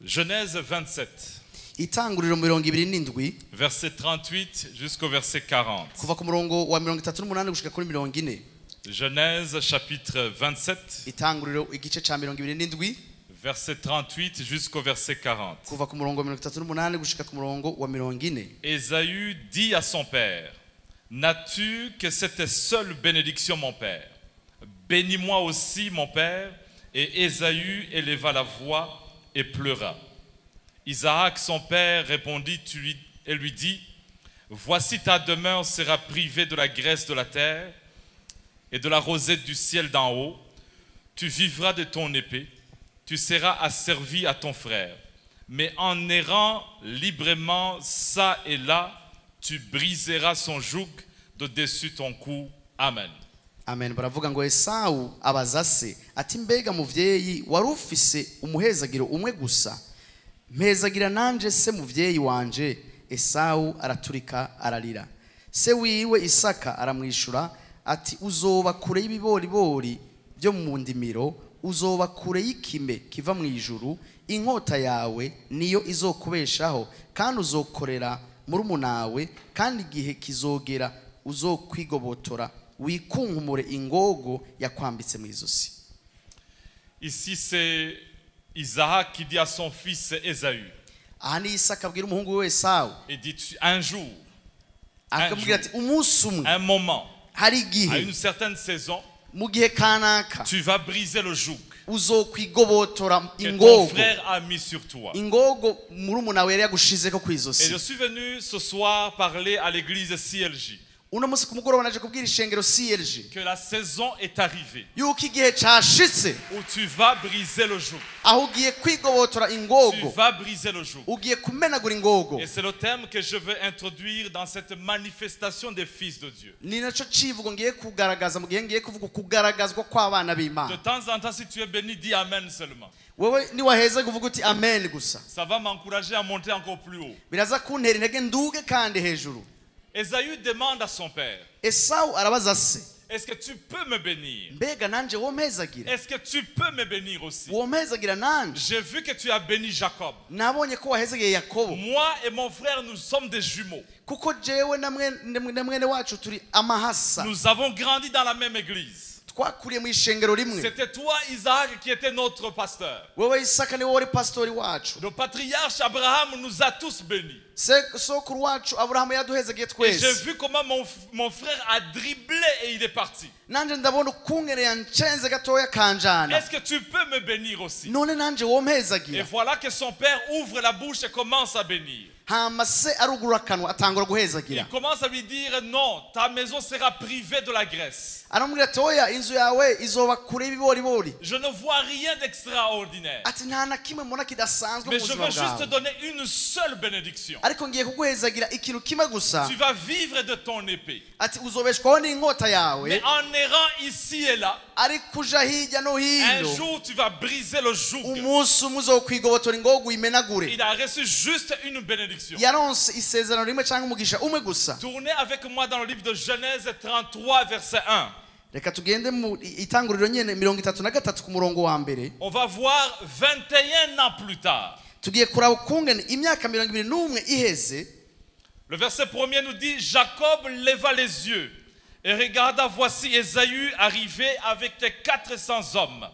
Genèse 27, Itanguriro 27, verset 38 jusqu'au verset 40. Kuva ku murongo wa 38 gushika kuri 40. Genèse chapitre 27, Itanguriro igice ca 27, verset 38 jusqu'au verset 40. Kuva ku murongo wa 38 gushika ku murongo wa 40. Ésaü dit à son père: N'as-tu que cette seule bénédiction, mon père? Bénis-moi aussi, mon père. Et Ésaü éleva la voix et pleura. Isaac, son père, répondit et lui dit: Voici, ta demeure sera privée de la graisse de la terre et de la rosée du ciel d'en haut. Tu vivras de ton épée, tu seras asservi à ton frère. Mais en errant librement çà et là, tu briseras son joug de dessus ton cou. Amen. Amen. Baravuga ngo Esawu abaza se ati: Mbega muvyeyi, wari ufise umuhezagiro umwe gusa? Mpezagira nanje se, muvyeyi wanje. Esawu araturika ararira. Se wiwe Isaka aramwishura ati: Uzoba kure y'ibiboribori byo mu ndimiro, uzoba kure y'ikime kiva mu ijuru. Inkota yawe niyo izokubeshaho, kandi uzokorera murumunawe, kandi igihe kizogera uzokwigobotora, wikunkumure ingogo yakwambitse mu izosi. Ici, c'est Isaac qui dit à son fils Ésaü, Aha ni Isaka abwira umuhungu we Esawu, il dit: Un jour, akamubwira ati: Umunsi umwe, un moment, hari à igihe, une certaine saison, mu gihe kanaka, tu vas briser le joug uzokwigobotora que ton ingogo frère a mis sur toi. Ingogo murumuna we yari yagushizeko ku Et izosi. je suis venu ce soir parler à l'église CLJ Uno munsi ku mugoroba naje kubwira ishengero CLG que la saison est arrivée yuko igihe cashitse où tu vas briser le joug. Aho ugiye kwigobotora Tu ingogo. vas briser le joug. Ugiye kumenagura ingogo. Et c'est le thème que je veux introduire dans cette manifestation des fils de Dieu. Ni naco civugo ngiye kugaragaza mu gihe ngiye kuvuga kugaragazwa kw'abana De b'Imana. temps en temps, si tu es béni, dis Amen seulement. Wewe niwaheza kuvuga uti amen gusa. Ça va m'encourager à monter encore plus haut. Biraza kuntera intege nduge kandi hejuru. Ésaü demande à son père: Esawu arabaza se: Est-ce que tu peux me bénir? Mbega nanje wompezagira? Est-ce que tu peux me bénir aussi? Wompezagira nanje? J'ai vu que tu as béni Jacob. Nabonye ko wahezagiye Yakobo. Moi et mon frère, nous sommes des jumeaux. Kuko jewe na mwene wacu turi amahasa. Nous avons grandi dans la même église. Twakuriye mu ishengero rimwe. C'était toi, Isaac, qui étais notre pasteur. Wewe Isaka niwe wari pastori wacu. Le patriarche Abraham nous a tous bénis. Sokuru wacu Aburahamu yaduhezagiye Et j'ai twese. vu comment mon frère a dribblé et il est parti. Nanje ndabona ukungene yancenze gatoya kanjana. Est-ce que tu peux me bénir aussi? None nanje Et wompezagira? voilà que son père ouvre la bouche et commence à bénir. Hama se arugurura akanwa atangura guhezagira. Il commence à lui dire: Non, ta maison sera privée de la graisse. Aramubwira ati: Oya, inzu yawe izoba kure y'ibiboribori. Je ne vois rien d'extraordinaire. Ati: Nta na kimwe mbona kidasanzwe mu Mais je buzima veux juste te bwawe. donner une seule bénédiction. Ariko ngiye kuguhezagira ikintu kimwe gusa. Tu vas vivre de ton épée. Ati: Uzobeshwaho n'inkota yawe. Mais en errant ici et là, Ariko uja hirya no un hino, jour tu vas briser le joug. Umunsi umwe uzokwigobotora ingogo uyimenagure. Il a reçu juste une bénédiction. Yaronse isezerano rimwe cyangwa umugisha umwe gusa. Tournez avec moi dans le livre de Genèse 33, verset 1. Reka tugende mu itanguriro nyene 33 ku murongo wa mbere. On va voir 21 ans plus tard. Tugiye kuraba ukungene imyaka 21 iheze. Le verset premier nous dit: Jacob leva les yeux et regarda, voici Ésaü arriver avec les 400 hommes.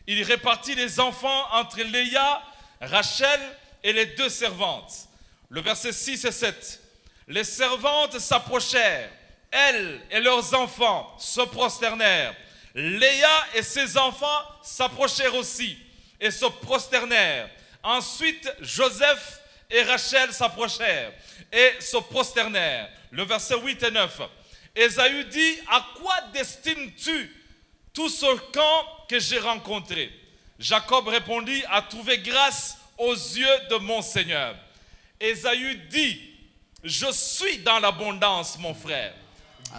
Il répartit les enfants entre Léa, Rachel et les deux servantes. Le verset 6 et 7. Les servantes s'approchèrent, elles et leurs enfants se prosternèrent. Léa et ses enfants s'approchèrent aussi et se prosternèrent. Ensuite, Joseph et Rachel s'approchèrent et se prosternèrent. Le verset 8 et 9. Ésaü dit: À quoi destines-tu tout ce camp que j'ai rencontré? Jacob répondit: À trouver grâce aux yeux de mon Seigneur. Ésaü dit: Je suis dans l'abondance, mon frère.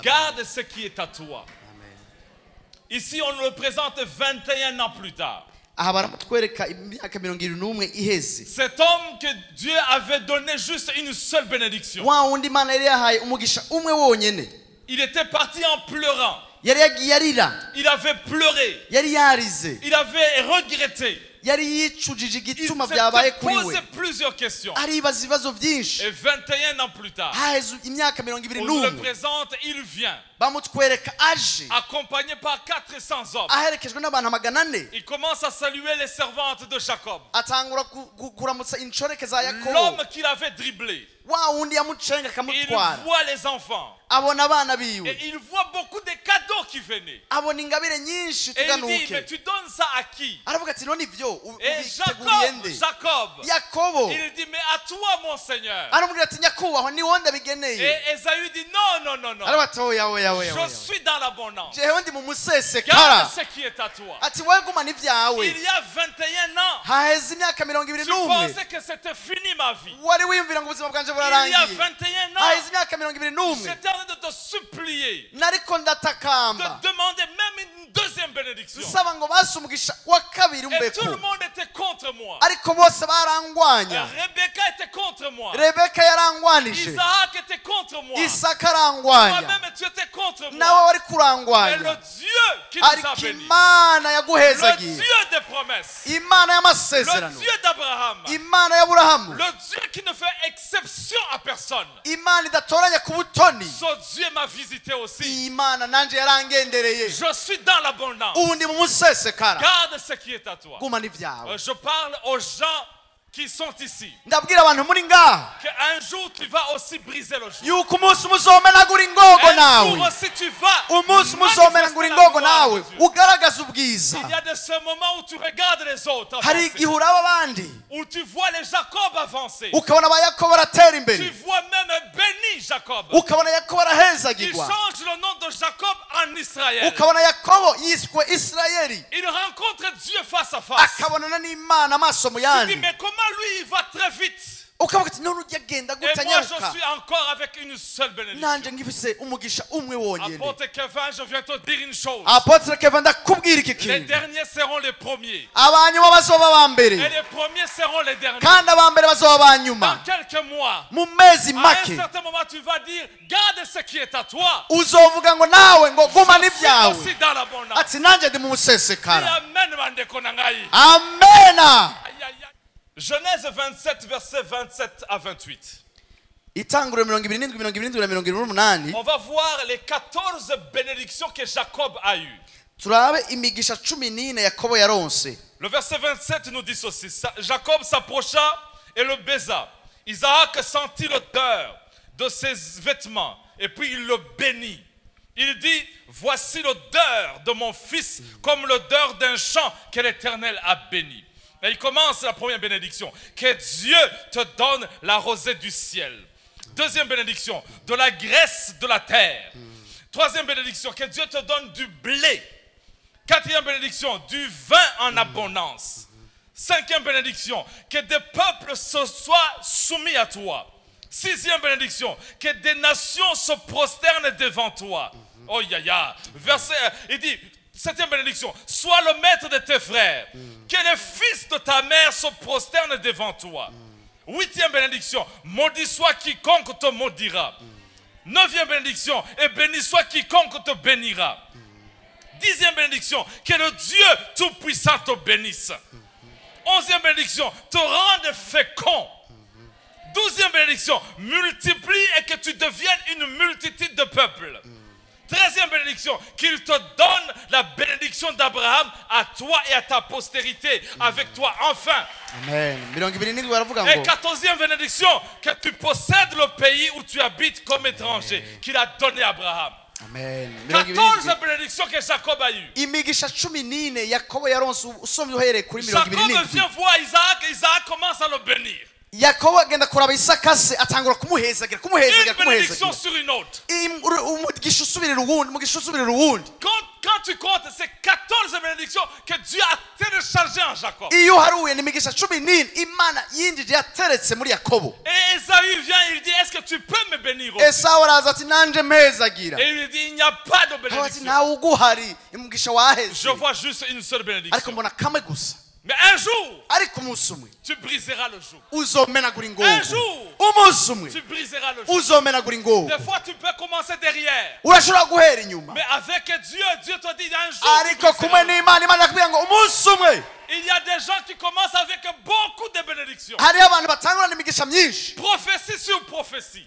Garde ce qui est à toi. Amen. Ici, on nous le présente 21 ans plus tard. Aha baramutwereka imyaka 21 iheze. Cet homme que Dieu avait donné juste une seule bénédiction. Wa wundi Imana yari yahaye umugisha umwe wonyene. Il était parti en pleurant. Yari yagiye arira. Il avait pleuré. Yari yarize. Il avait regretté. Yari yicujije Il igituma byabaye s'était kuri we. posé plusieurs questions. Aribaza ibibazo byinshi. Et 21 ans plus tard, Haheze imyaka mirongo ibiri on nous le n'umwe présente, il vient, bamutwereka aje accompagné par 400 hommes. Aherekejwe n'abantu 400. Il commence à saluer les servantes de Jacob. Atangura ku- ku- kuramutsa inshoreke za Yakobo. L'homme qu'il avait dribblé. Wa wundi yamucenga Il akamutwara. voit les enfants. Abona abana biwe. Et il voit beaucoup de cadeaux qui venaient. Abona ingabire nyinshi Et il dit, tuganuke. mais tu donnes ça à qui? Aravuga ati none ibyo u- Et ubiteguriye Jacob, nde? Jacob, Yakobo il dit, mais à toi, mon Seigneur. Aramubwira ati nyakubahwa ni wowe ndabigeneye. Et Esaü dit, non, non, non, non. Aravuga ati oya oya oya Je oya. suis dans l'abondance. Jewe ndi mu musesekara. Garde ce qui est à toi. Ati wowe gumana ibyawe. Il y a 21 ans, Haheze imyaka mirongo ibiri tu n'umwe pensais que c'était fini ma vie. wari wiyumvira ngo ubuzima bwanje Il y a burarangiye. 21 ans, Haheze imyaka 21 j'étais en train de te supplier, nariko de ndatakamba demander même une deuxième bénédiction. nsaba ngo basi umugisha wa kabiri Et tout umbeko. le monde était contre moi. Ariko bose barangwanya. Rebecca était contre moi. Rebeka yarangwanije. Isaac était contre moi. Isaka arangwanya. Toi-même, tu étais contre Nawe moi. wari Mais kurangwanya. le Dieu qui nous a Ariko bénis, Imana le yaguhezagiye, Dieu des promesses, Imana le y'amasezerano, Dieu d'Abraham, Imana y'Aburahamu, le Dieu qui ne fait exception à personne, Imana idatoranya ku butoni, ce Dieu m'a visité aussi. Iyi Mana nanje yarangendereye. Je suis dans l'abondance. Ubu ndi mu musesekara. Garde ce qui est à toi. Gumana ibyawe. Je parle aux gens qui sont ici. Ndabwira abantu muri ngaha Qu'un jour tu vas aussi briser le joug. yuko umunsi umwe uzomenagura ingogo Un jour nawe. aussi tu vas Umunsi umwe manifester uzomenagura la ingogo gloire nawe de Dieu. ugaragaza ubwiza. Il y a de ce moment où tu regardes les autres Hari avancer, igihe uraba abandi où tu vois les Jacob avancer. ukabona ba Yakobo baratera imbere. Tu vois même béni Jacob. Ukabona Yakobo Il arahezagirwa. change le nom de Jacob en Israël. Ukabona Yakobo yiswe Isirayeli. Il rencontre Dieu face à face. Akabonana n'Imana amaso mu Tu dis, yandi. mais comment lui il va très vite? Ukavuga ati none ujya agenda Et gute moi je anyaruka? suis encore avec une seule bénédiction. Nanje ngifise umugisha umwe wonyene. Apôtre Kevin, je viens te dire une chose. Apotre Kevin ndakubwira iki Les kintu. derniers seront les premiers. Abanyuma bazoba aba mbere Et les premiers seront les derniers. kandi aba mbere bazoba abanyuma. Dans quelques mois, Mu mezi à un make certain moment, tu vas dire, garde ce qui est à toi. uzovuga ngo nawe ngo gumana Je suis ibyawe. aussi dans l'abondance. Ati nanjye ndi mu musesekara. Amen, bandeko na ngai. Amena. Aïe, aïe, aïe. Genèse 27, versets 27 à 28. Itanguriro 27 27 na 28. On va voir les 14 bénédictions que Jacob a eues. Turabe imigisha 14 Yakobo yaronse. Le verset 27 nous dit ceci. Jacob s'approcha et le baisa. Isaac sentit l'odeur de ses vêtements et puis il le bénit. Il dit, voici l'odeur de mon fils comme l'odeur d'un champ que l'Éternel a béni. Et il commence la première bénédiction. Que Dieu te donne la rosée du ciel. Deuxième bénédiction, de la graisse de la terre. Troisième bénédiction, que Dieu te donne du blé. Quatrième bénédiction, du vin en abondance. Cinquième bénédiction, que des peuples se soient soumis à toi. Sixième bénédiction, que des nations se prosternent devant toi. Oh ya ya. Verset, il dit, septième bénédiction, sois le maître de tes frères. Que les fils de ta mère se prosternent devant toi. Huitième bénédiction, maudit soit quiconque te maudira. Neuvième bénédiction, et béni soit quiconque te bénira. Dixième bénédiction, que le Dieu Tout-Puissant te bénisse. Onzième bénédiction, te rende fécond. Douzième bénédiction, multiplie et que tu deviennes une multitude de peuples. Treizième bénédiction, qu'il te donne la bénédiction d'Abraham à toi et à ta postérité, avec toi enfin. Amen. 27 baravuga Et ngo 14e bénédiction, que tu possèdes le pays où tu habites comme étranger, qu'il a donné à Abraham. Amen. 14 27 bénédictions que Jacob a eues. Imigisha 14 Yakobo yaronse usomye uhereye kuri Jacob 27. vient voir Isaac, et Isaac commence à le bénir. Yakobo agenda kuraba Isaka se atangura kumuhezagira kumuhezagira Une bénédiction kumuhezagira. sur une autre. Umugisha usubirira uwundi, umugisha usubirira uwundi. Quand tu comptes ces 14 bénédictions que Dieu a téléchargées en Jacob. Iyo uharuye ni imigisha 14 Imana yinjije yateretse muri Yakobo. Et Esaü vient, il dit, est-ce que tu peux me bénir aussi? Esawu araza ati nanje mpezagira. Et il lui dit, il n'y a pas de Aravuga ati bénédiction. ntawe uguhari umugisha waheze. Je vois juste une seule Ariko bénédiction. mbona kamwe gusa. Mais un jour, Ariko umunsi umwe tu briseras le joug. uzomenagura Un ingogo. jour, Umunsi umwe tu briseras le joug. uzomenagura ingogo. Des fois, tu peux commencer derrière. Urashobora guhera inyuma. Mais avec Dieu, Dieu te dit un jour. Tu Ariko briseras kumwe le joug. n'Imana, Imana irakubwira ngo umunsi umwe. Il y a des gens qui commencent avec beaucoup de bénédictions. Hariho abantu batangurana imigisha myinshi. Prophétie sur prophétie.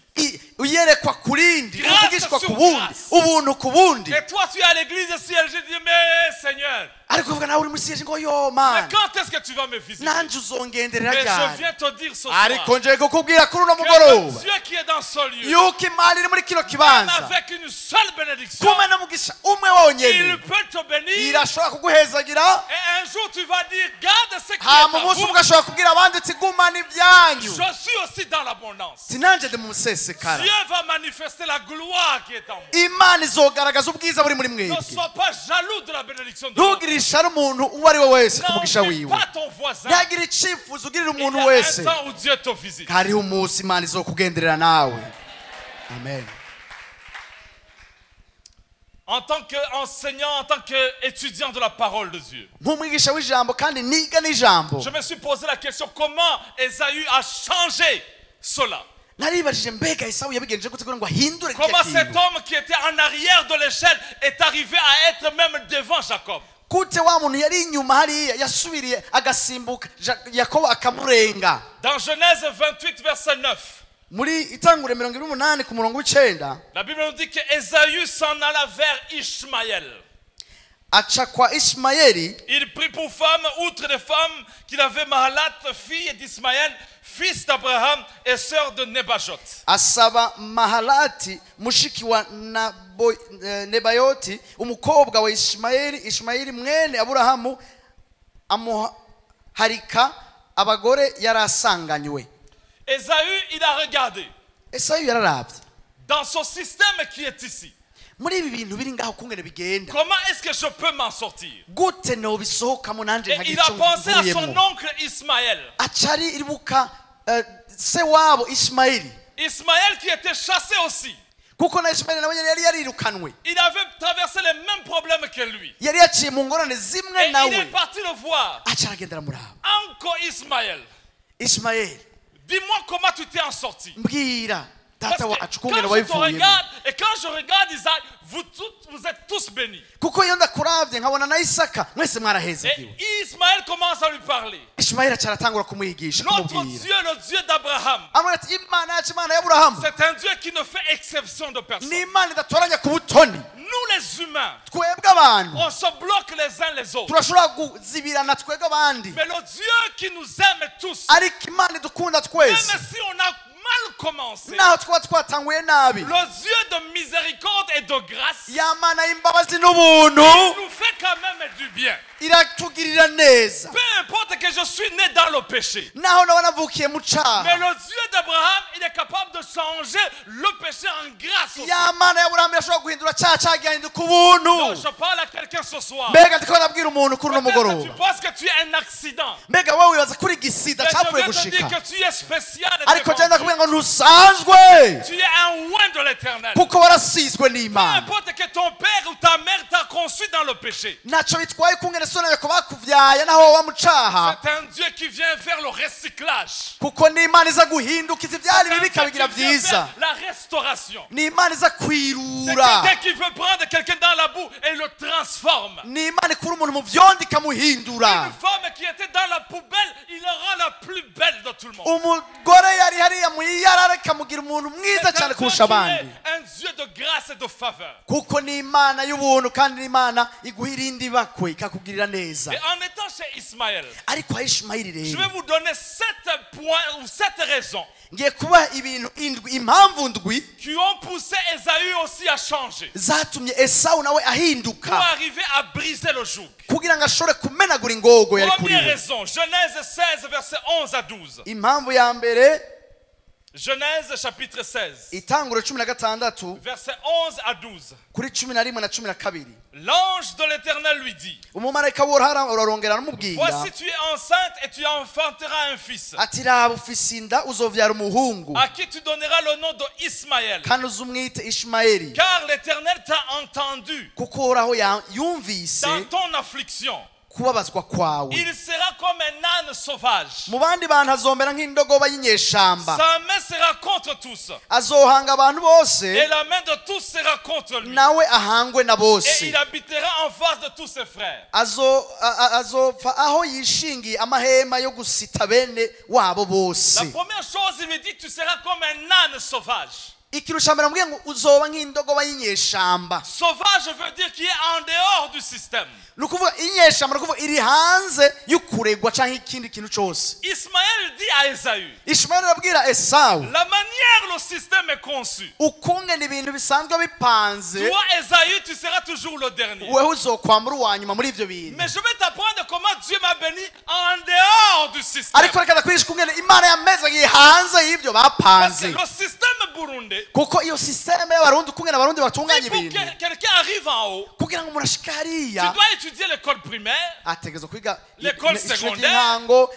Iyerekwa ku rindi, Grâce uvugishwa sur ku bundi, grâce. Ubuntu ku bundi. Et toi, tu es à l'église CLG, tu dis, mais Seigneur, Ariko uvuga nawe uri muri CLG ngo yo mais Mana, quand est-ce que tu vas me visiter? Nanje uzongenderera Mais je ryari? viens te dire ce soir Ariko nje kukubwira kuri uno que le mugoroba Dieu qui est dans ce lieu, yuko Imana iri muri kino même kibanza, avec une seule bénédiction, kumwe n'umugisha umwe wonyene, il peut te bénir. irashobora kuguhezagira. Et un jour, tu vas dire, garde ce qui est Hama à umunsi vous. umwe ugashobora kubwira abandi uti gumana ibyanyu, Je suis aussi dans l'abondance. sinanje ndi mu musesekara. Dieu va manifester la gloire qui est en moi. Imana izogaragaza ubwiza buri muri Ne mwebwe. sois pas jaloux de la bénédiction de l'autre. Ntugire ishari umuntu uwo ari we wese ku mugisha N'envie wiwe. pas ton voisin. Ntihagire icifuzo ugirira Il umuntu y a wese. un temps où Dieu te visite. Hariho umunsi Imana izokugenderera nawe. Amen. En tant qu'enseignant, en tant qu'étudiant de la parole de Dieu, Nk'umwigisha w'ijambo kandi niga n'ijambo, je me suis posé la question, comment Esaü a changé cela? Naribajije mbega Esawu yabigenje gute kugira ngo ahindure kirya Comment cet kintu? homme qui était en arrière de l'échelle est arrivé à être même devant Jacob? Gute wa muntu yari inyuma hariya yasubiriye agasimbuka Yakobo akamurenga? Dans Genèse 28, verset 9, Muri Itanguriro 28 ku murongo w'icenda, la Bible nous dit que Esaü s'en alla vers Ishmaël. Aca kwa Ishimayeli. Il prit pour femme, outre des femmes qu'il avait, Mahalat, fille d'Ismaël, fils d'Abraham et sœur de Nebajot. Asaba Mahalati mushiki wa Nebayoti, umukobwa wa Ishimayeli, Ishimayeli mwene Aburahamu, amuharika abagore yari asanganywe. Ésaü, il a regardé Esawu yararabye dans son système qui est ici. Muri ibi bintu biri ngaho kungene bigenda. Comment est-ce que je peux m'en sortir? Gute nobisohokamo nanje Et nkagira il a icyo pensé à son mvuyemo? Oncle Ismaël. Aca aribuka se wabo Ishimayeli. Ismaël qui était chassé aussi. Kuko na Ishimayeli nawe nyene yari yarirukanwe. Il avait traversé les mêmes problèmes que lui. Yari yaciye mu ngorane zimwe Et il nawe. est parti le voir. Aca aragenda aramuraba. Encore Ismaël, Ishimayeli, dis-moi comment tu t'es en sorti. Mbwira Parce data que wacu quand kungene je te wabivuyemo. Regarde et quand je regarde Isaac, vous, tous, vous êtes tous bénis. Kuko iyo ndakuravye nkabona na Isaka mwese mwarahezagiwe. Et Ismaël commence à lui parler. Ishimayeli aca aratangura kumwigisha, Notre kumubwira. Dieu, le Dieu d'Abraham, Amubwira ati Imana yacu, Imana y'Aburahamu, c'est un Dieu qui ne fait exception de personne. Ni Imana idatoranya ku butoni. Nous les humains, Twebwe abantu, on se bloque les uns les autres. Turashobora kuzibirana twebwe abandi. Mais le Dieu qui nous aime tous, Ariko Imana idukunda twese, même si on a mal commencé, naho twaba twatanguye nabi, le Dieu de miséricorde et de grâce ya Mana y'imbabazi n'ubuntu nous fait quand même du bien. Iratugirira neza. Peu importe que je suis né dans le péché. Naho naba navukiye mu caha, Mais le Dieu d'Abraham, il est capable de changer le péché en grâce aussi. Ya Mana y'Aburahamu irashobora guhindura cya cyaha gihinduka ubuntu. Donc, je parle à quelqu'un ce soir. Mbega ndiko ndabwira umuntu kuri uno Peut-être que tu mugoroba. penses que tu es un accident. Mbega wowe wibaza kuri gisida Mais je cyapfuye viens te dire gushika, que tu es spécial ariko devant je Dieu. ndakubwira ngo ntusanzwe, Tu es un oint de l'Éternel. Kuko warasizwe Peu n'Imana. importe que ton père ou ta mère t'a conçu dans le péché. Ntacyo bitwaye kungene so na nyoko bakuvyaye naho woba mu caha. C'est un Dieu qui vient faire le recyclage. Kuko ni Imana iza guhindukiza ivyari C'est un bibi Dieu qui ikabigira vient vyiza. faire la restauration. Ni Imana iza C'est kwirura. quelqu'un qui veut prendre quelqu'un dans la boue et le transforme. Ni Imana ikura umuntu mu vyondo ikamuhindura. Une femme qui était dans la poubelle, il la rend la plus belle de tout le monde. Umugore yari hariya mu iyarara ikamugira umuntu mwiza C'est un cyane Dieu kurusha qui abandi. est un Dieu de grâce et de faveur. Kuko ni Imana y'ubuntu kandi ni Imana iguha irindi bakwe ikakugirira neza. Et en étant chez Ismaël, Ariko kwa Ishimayeli je rero, vais vous donner sept points ou sept raisons ngiye kubaha ibintu indwi, impamvu ndwi qui ont poussé Ésaü aussi à changer zatumye Esawu nawe pour ahinduka arriver à briser le joug. kugira ngo ashobore kumenagura ingogo yari kuri Première we. raison, Genèse 16, versets 11 à 12. Impamvu ya mbere, Genèse chapitre 16, Itanguro 16, versets 11 à 12. Kuri 11 na 12. L'ange de l'Éternel lui dit, Umumarayika w'Uhoraho ararongera aramubwira, voici tu es enceinte et tu enfanteras un fils, ati raba ufise inda uzovyara umuhungu, à qui tu donneras le nom de Ismaël, kandi uzumwite Ishimayeli, car l'Éternel t'a entendu kuko Uhoraho yumvise dans ton affliction. Kubabazwa kwawe. Il sera comme un âne sauvage. Mu bandi bantu azomera nk'indogoba y'inyeshamba. Sa main sera contre tous. Azohanga abantu bose. Et la main de tous sera contre lui. Nawe ahangwe na bose. Et il habitera en face de tous ses frères. Azopfa aho yishingiye amahema yo gusita bene wabo bose. La première chose, il lui dit, tu seras comme un âne sauvage. Ikintu ca mbere amubwiye ngo uzoba nk'indogoba y'inyeshamba. Sauvage veut dire qui est en dehors du système. Ni ukuvuga inyeshamba, ni ukuvuga iri hanze y'ukuregwa canke ikindi kintu cose. Ismaël dit à Esaü. Ismaël arabwira Esawu. La manière le système est conçu. Ukungene ibintu bisanzwe bipanze. Toi Esaü, tu seras toujours le dernier. Wewe uzokwamura uwa nyuma muri ivyo bintu. Mais je vais t'apprendre comment Dieu m'a béni en dehors du système. Ariko reka ndakwigisha ukungene Imana yamezagiye hanze y'ivyo bapanze. Parce que le système burundais, kuko iyo système y'abarundi ukungene abarundi batunganya pour ibintu. que quelqu'un arrive en haut, kugira ngo umuntu ashike hariya, tu dois étudier l'école primaire, ategerezwa kwiga l'école secondaire, ry'intango,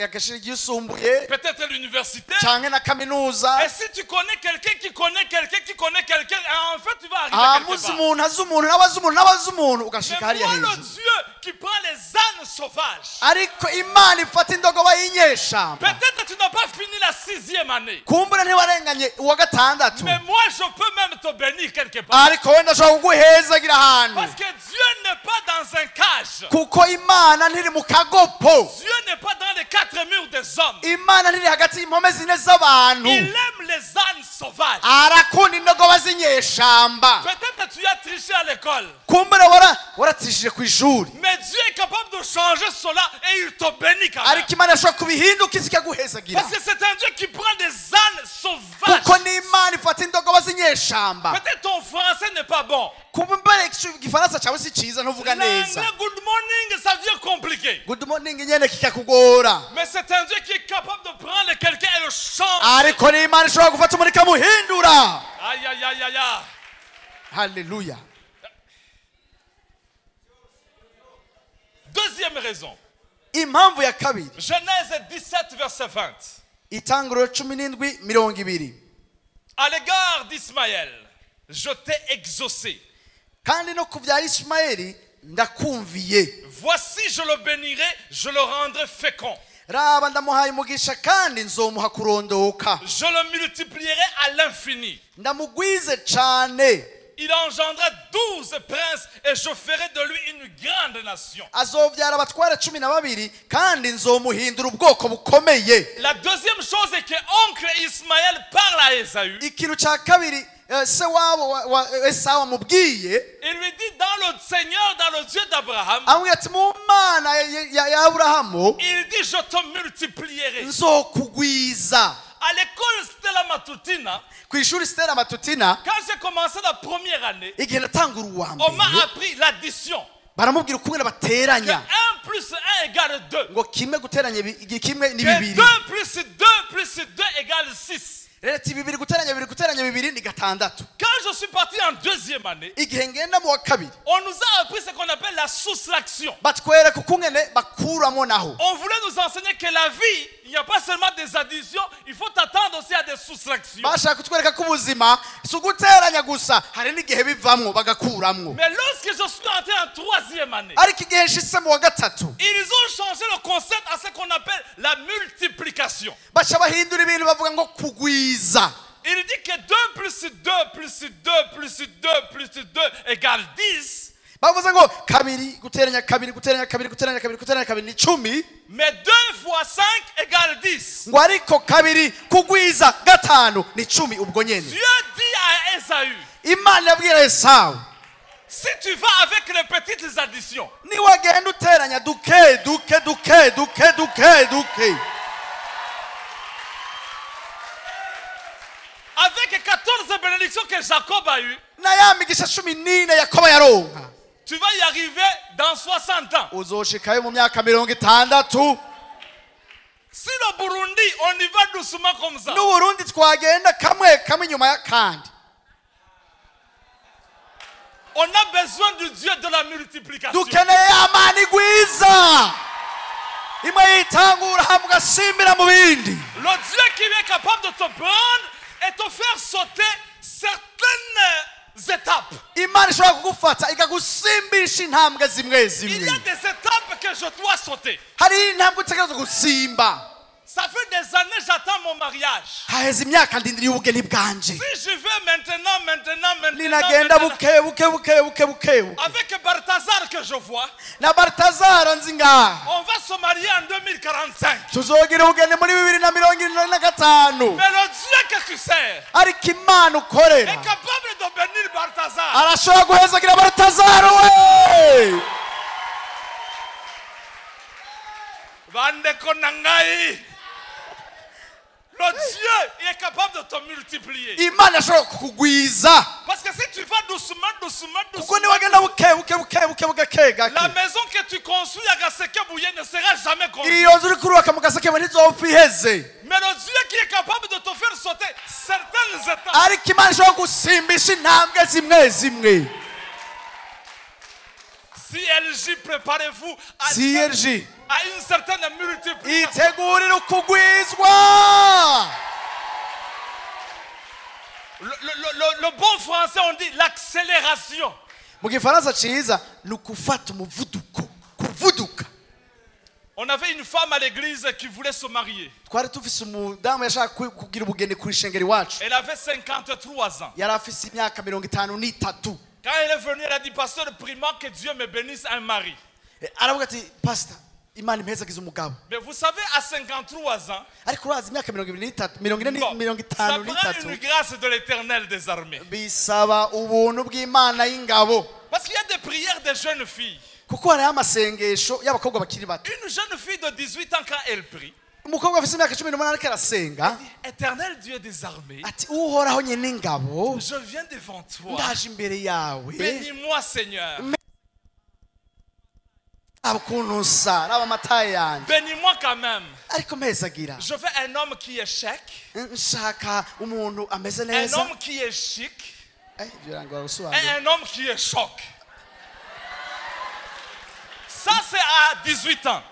agashuri ryisumbuye, peut-être l'université, canke na kaminuza. Et si tu connais quelqu'un qui connaît quelqu'un qui connaît quelqu'un, en fait tu vas arriver quelque part. Umuntu azi umuntu nawe azi umuntu nawe azi umuntu ugashika hariya Mais moi, hejuru. le Dieu qui prend les ânes sauvages. Ariko Imana ifata indogoba y'inyeshamba. Peut-être tu n'as pas fini la 6e année. Kumbura ntiwarenganye uwa gatandatu. Mais moi je peux même te bénir quelque part. Ariko wenda ashobora kuguhezagira ahantu. Parce que Dieu n'est pas dans un cage. Kuko Imana ntiri mu kagopo. Dieu n'est pas dans les 4 murs des hommes. Imana ntiri hagati y'impome zine z'abantu. Il aime les ânes sauvages. Arakunda indogoba z'inyeshamba. Peut-être tu as triché à l'école. Kumbura waratrishije ku ishuri. Mais Dieu est capable de changer cela et il te bénit quand même. Ariko Imana ashobora kubihinduka ikaguhezagira. Parce que c'est un Dieu qui prend des ânes sauvages. Kuko ni Imana ifata indogoba z'inyeshamba. Peut-être ton français n'est pas bon. Kumbura igifaransa cyawe si cyiza ntuvuga neza. L'anglais good morning, ça devient compliqué. Good morning nyene kikakugora. Mais c'est un Dieu qui est capable de prendre quelqu'un et le changer. Ariko ni Imana ishobora gufata umuntu ikamuhindura. Aïe aïe aïe aïe. Hallelujah. Deuxième raison. Impamvu ya kabiri. Genèse 17 verset 20. Itanguriro 17:20. À l'égard d'Ismaël, je t'ai exaucé. Kandi no ku bya Ismaeli ndakumviye. Voici, je le bénirai, je le rendrai fécond. Raba ndamuhaye umugisha kandi nzomuha kurondoka. Je le multiplierai à l'infini. Ndamugwize cyane. Il engendra 12 princes et je ferai de lui une grande nation. Azovyara abatware 12 kandi nzomuhindura ubwoko bukomeye. La deuxième chose est que oncle Ismaël parle à Ésaü. Ikintu ca kabiri se wabo wa Esawu amubwiye. Il lui dit dans le Seigneur, dans le Dieu d'Abraham. Amubwiye ati mu Mana ya Abrahamu. Il dit je te multiplierai. Nzokugwiza. À l'école Stella Matutina, kw'ishuri Stella Matutina, quand j'ai commencé la première année, igihe natangura uwa on m'a mbere, appris l'addition. baramubwira ukungene bateranya. 1 plus 1 égale 2. Ngo kimwe guteranya kimwe ni Que bibiri. 2 plus 2 plus 2 égale 6. Rero ati bibiri guteranya bibiri guteranya bibiri ni gatandatu. Quand je suis parti en deuxième année, igihe ngenda mu wa kabiri, on nous a appris ce qu'on appelle la soustraction. batwereka ukungene bakuramo naho. On voulait nous enseigner que la vie, il n'y a pas seulement des additions, il faut t'attendre aussi à des soustractions. Bashaka kutwereka ko ubuzima si uguteranya gusa, hari n'igihe bivamwo bagakuramwo. Mais lorsque je suis entré en troisième année, ariko igihe nshitse mu wa gatatu, ils ont changé le concept à ce qu'on appelle la multiplication. baca bahindura ibintu bavuga ngo kugwiza. Il dit que 2 plus 2 plus 2 plus 2 plus 2 égale 10. Bavuze ngo kabiri guteranya kabiri guteranya kabiri guteranya kabiri guteranya kabiri ni 10. Mais 2 fois 5 égale 10. Ngo ariko kabiri kugwiza gatanu ni 10 ubwo nyene. Dieu dit à Esaü, Imana yabwira Esawu, si tu vas avec les petites additions, niwagenda uteranya duke duke duke duke duke duke, avec 14 bénédictions que Jacob a eues, na ya migisha 14 Yakobo yaronka, tu vas y arriver dans 60 ans. uzoshikayo mu myaka 60. Si le Burundi, on y va doucement comme ça. N'Uburundi twagenda kamwe kamwe inyuma ya kandi. On a besoin du Dieu de la multiplication. Dukeneye amani igwiza. Imwe yitangura hamwe ugasimbira mu bindi. Le Dieu qui est capable de te prendre et te faire sauter certaines étapes. Imana ishobora kugufata ikagusimbisha intambwe zimwe zimwe. Il y a des étapes que je dois sauter. Hari intambwe utegerezwa gusimba. Ça fait des années j'attends mon mariage. Haheze imyaka ndindiriye ubugeni bwanje. Si je vais maintenant, maintenant, maintenant, Ninagenda maintenant, buke buke buke buke buke buke. Avec Balthazar que je vois, na Baltazara nzi ngaha, on va se marier en 2045. Tuzogira ubugeni muri 2045. Mais le Dieu que tu sers Ariko Imana ukorera est capable de bénir Balthazar. Arashobora guhezagira Baltazara we. Bandeko na ngai. Le Dieu est capable de te multiplier. Imana ashobora kukugwiza. Parce que si tu vas doucement, doucement, Kuko doucement, niwagenda buke buke buke buke buke la gake, maison que tu construis à Gasekebouye ne sera jamais construite. Iyo nzu uri kurubaka mu Gasekebwe ntizopfa iheze. Mais le Dieu qui est capable de te faire sauter certaines étapes. Ariko Imana ishobora gusimbisha intambwe zimwe zimwe. CLJ, préparez-vous à, CLJ, à une certaine multiplication. Itegurire ukugwizwa. Le bon français, on dit l'accélération. Mu gifaransa ciza ni ukufata umuvuduko, kuvuduka. On avait une femme à l'église qui voulait se marier. Twari tufise umudamu yashaka kugira ubugeni ku ishengero iwacu. Elle avait 53 ans. Yari afise imyaka 53. Quand elle est venue, elle a dit, pasteur, prions que Dieu me bénisse un mari. Aravuga ati pastor, Imana impezagize umugabo. Mais vous savez, à 53 ans, Ariko urazi imyaka 23, 40, bon, mirongo ça itanu prend n'itatu, une grâce de l'Éternel des armées. Bisaba ubuntu bw'Imana y'ingabo. Parce qu'il y a des prières des jeunes filles. Kuko hariho amasengesho y'abakobwa bakiri bato. Une jeune fille de 18 ans, quand elle prie, Umukobwa afite imyaka 18 ariko arasenga, Éternel Dieu des armées, ati Uhoraho nyene ingabo, je viens devant toi. Ndaje imbere yawe. Bénis-moi, Seigneur. Raba ukuntu nsa, raba amataye yanjye. Bénis-moi quand même. Ariko mpezagira. Je veux un homme qui est chèque, Nshaka umuntu ameze un neza. homme qui est chic Ibyo birangora gusobanura. Et un homme qui est choc. Ça, c'est à 18 ans.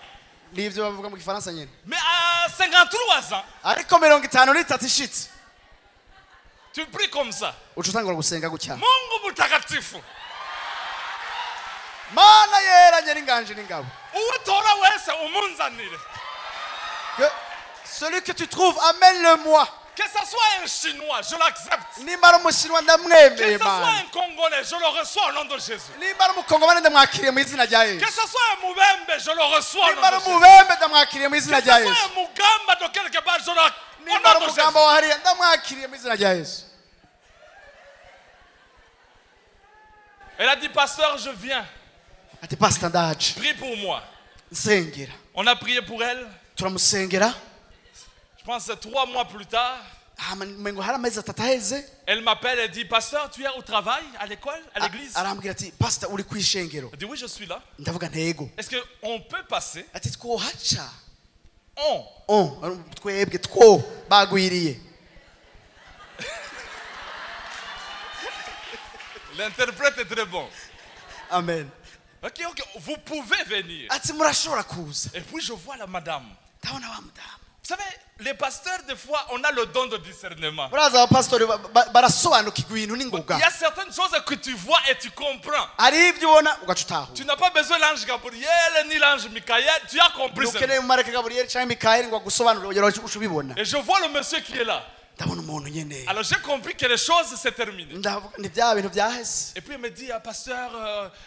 Nibyo bavuga mu gifaransa nyene. Mais à 53 ans, Ariko 53 ishitse, tu pries comme ça. Uca utangura gusenga gutya. Mungu mtakatifu. Mana yera nyene inganje n'ingabo. Utora wese umunzanire. Que celui que tu trouves, amène-le-moi. Que ce soit un Chinois, je l'accepte. Nimba ari umushinwa ndamwemeye Que ce soit Mana. un Congolais, je le reçois au nom de Jésus. Nimba ari umukongomani ndamwakiriye mu izina rya Que Yesu. ce soit un Mubembe, je le reçois au Nimba nom de ari Jésus. umubembe ndamwakiriye mu izina Que ce rya soit Yesu. un Mugamba de quelque part, je le au Nimba ari nom de Jésus. umugamba wa hariya ndamwakiriye mu izina rya Yesu. Elle a dit, pasteur, je viens. Ati pastor ndaje. Prie pour moi. Nsengera. On a prié pour elle. Turamusengera. Je pense que 3 mois plus tard, Hama umengo hari amezi atatu aheze. Elle m'appelle et dit, pasteur, tu es au travail, à l'école, à l'église? Arambwira ati pastor uri ku ishengero. Je dis, oui, je suis là. Ndavuga ntego. Est-ce qu'on peut passer? Ati twohaca. On. On twebwe two bagwiriye. L'interprète est très bon. Amen. Ok, ok, vous pouvez venir. Ati murashobora kuza. Et puis je vois la madame. Ndabona wa mudamu. Vous savez, les pasteurs, des fois, on a le don de discernement. Murazi abapasitori barasobanukirwa ibintu n'ingoga. Il y a certaines choses que tu vois et tu comprends. Hari ibyo ubona ugaca utahura. Tu n'as pas besoin de l'ange Gabriel ni l'ange Michael. Tu as compris ça. Ntukeneye umumarayika Gabriel cyangwa Michael ngo agusobanurire ugera uca ubibona. Et je vois le monsieur qui est là. Ndabona umuntu nyene. Alors j'ai compris que les choses s'est terminées. Ndavuga ni bya bintu byaheze. Et puis il me dit, ah, pasteur,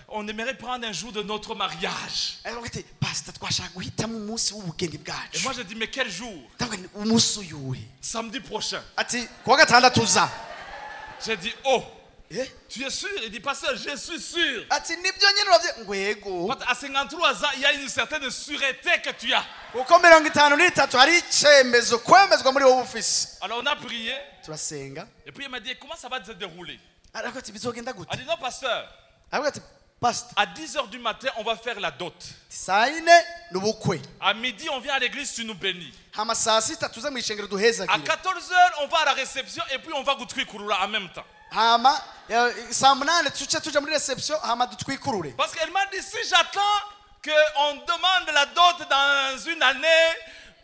on aimerait prendre un jour de notre mariage. Aravuga ati pastor twashaka guhitamo umunsi w'ubugeni bwacu. Et moi je dis, mais quel jour? Ndavuga nti umunsi uyuhe? Samedi prochain. Ati kuwa gatandatu uza. J'ai dit, oh, tu es sûr? Il dit, pasteur, je suis sûr. Ati nibyo nyene uravye ngo yego. Parce qu'à 53 ans, il y a une certaine sûreté que tu as. Kuko 53 hari icyemezo kwemezwa muri wowe ufise. Alors on a prié. Turasenga. Et puis il m'a dit, comment ça va se dérouler? Aravuga ati bizogenda gute? Il a dit, non, pasteur. Aravuga ati pastor. À 10 heures du matin, on va faire la dot. Saa yine ni ubukwe. À midi, on vient à l'église, tu nous bénis. Hama saa sita tuze mu ishengero duhezagire. À 14 heures, on va à la réception et puis on va gutwikurura en même temps. Hama saa munani tuce tuja muri réception hama dutwikurure. Parce qu'elle m'a dit, si j'attends qu'on demande la dot dans une année,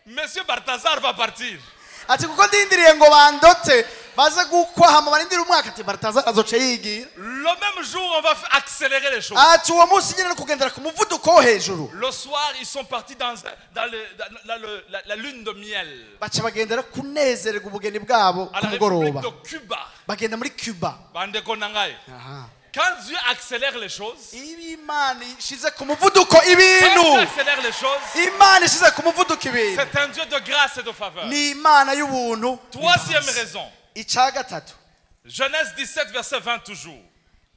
Monsieur Balthazar va partir. Ati kuko ndindiriye ngo bandote Baze gukwa hama barindire umwaka ati Baltazar azoca yigira. Le même jour, on va accélérer les choses. Ati uwo munsi nyine no kugendera ku muvuduko wo hejuru. Le soir, ils sont partis dans la lune de miel Baca bagendera kunezererwa ubugeni bwabo à ku la mugoroba. République de Cuba. Bagenda muri Cuba. Bandeko na ngai. Aha. Quand Dieu accélère les choses, Iyo Imana ishize ku muvuduko quand Dieu ibintu, accélère les choses, Imana ishize ku muvuduko ibintu, c'est un Dieu de grâce et de faveur. Ni Imana y'ubuntu. Troisième raison, Icya gatatu, Genèse 17, verset 20 toujours.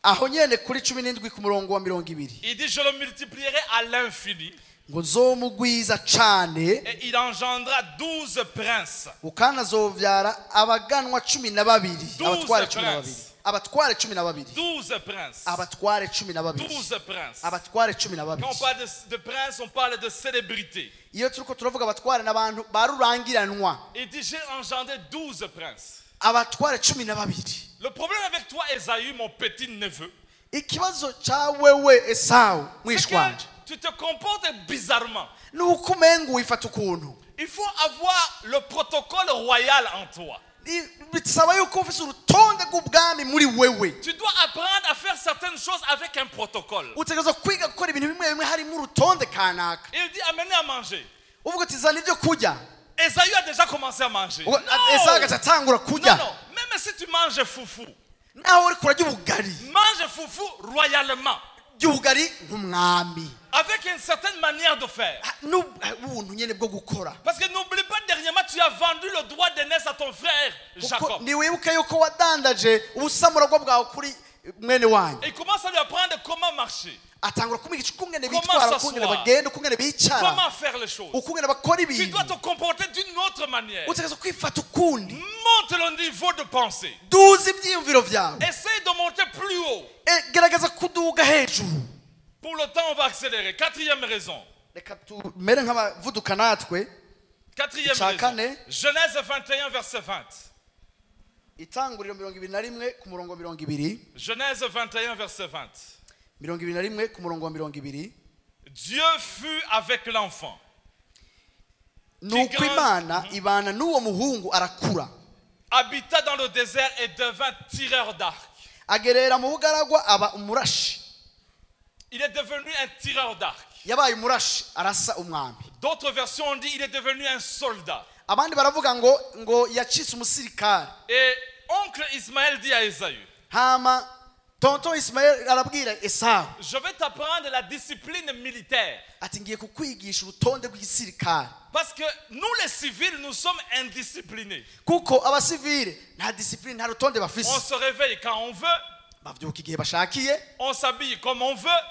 Aho nyene kuri 17 ku murongo wa 20. Il dit, je le multiplierai à l'infini Ngo nzomugwiza cane, et il engendra 12 princes. Ukana azovyara abaganwa 12. 12 Abatware 12. Princes. Abatware 12. 12 princes. Abatware 12. 12 princes. Abatware 12. Quand on parle de princes, on parle de célébrité. Iyo turiko turavuga abatware n'abantu barurangiranwa. Il dit, j'ai engendré 12 princes. Abatware 12. Le problème avec toi, Esaü, mon petit neveu, Ikibazo ca wewe Esawu, c'est mwishwanje, que tu te comportes bizarrement. Ni uko umenga wifata ukuntu. Il faut avoir le protocole royal en toi. Bisaba yuko ufise urutonde rw'ubwami muri wewe. Tu dois apprendre à faire certaines choses avec un protocole. Utegerezwa kwiga gukora ibintu bimwe bimwe harimo urutonde kanaka. Il dit, amenez à manger. Uvuga uti zana ibyo kurya. Esaü a déjà commencé à manger. Ugo- Esawu agaca atangura Non, kurya. non. Même si tu manges foufou, Naho uriko urarya ubugari, mange foufou royalement. Rya ubugari nk'umwami. Avec une certaine manière de faire. Ah, ubuntu nyene bwo gukora. Parce que n'oublie pas, dernièrement, tu as vendu le droit d'aînesse à ton frère Kuko Jacob. ntiwibuke yuko wadandaje ubusamuragwa bwawe kuri mwene wanyu. Et il commence à lui apprendre comment marcher, Atangura kumwigisha ukungene comment bitwara, ukungene s'asseoir, bagenda, ukungene bicara, comment faire les choses. ukungene bakora Tu ibintu. dois te comporter d'une autre manière. Utegerezwa kwifata ukundi. Monte le niveau de pensée. Duza ibyiyumviro byawe. Essaye de monter plus haut. E, gerageza kuduga hejuru. Pour le temps, on va accélérer. Quatrième raison. Reka tumere nk'abavuduka natwe. Quatrième Icya raison. kane. Genèse 21, verset 20. Itanguriro 21 ku murongo 20. Genèse 21, verset 20. 21 ku murongo wa 20. Dieu fut avec l'enfant. Nuko Imana ibana n'uwo muhungu arakura. Habita dans le désert et devint tireur d'arc. Agerera mu bugaragwa aba umurashi. Il est devenu un tireur d'arc. Yabaye umurashi arasa umwambi. D'autres versions ont dit il est devenu un soldat. Abandi baravuga ngo ngo yacitse umusirikare. Et oncle Ismaël dit à Esaü, Hama tonton Ismael arabwira Esawu, je vais t'apprendre la discipline militaire. Ati ngiye kukwigisha urutonde rw'igisirikare. Parce que nous les civils, nous sommes indisciplinés. Kuko abasivile nta discipline nta rutonde On bafise. se réveille quand on veut, Bavyuka igihe bashakiye, on s'habille comme on veut,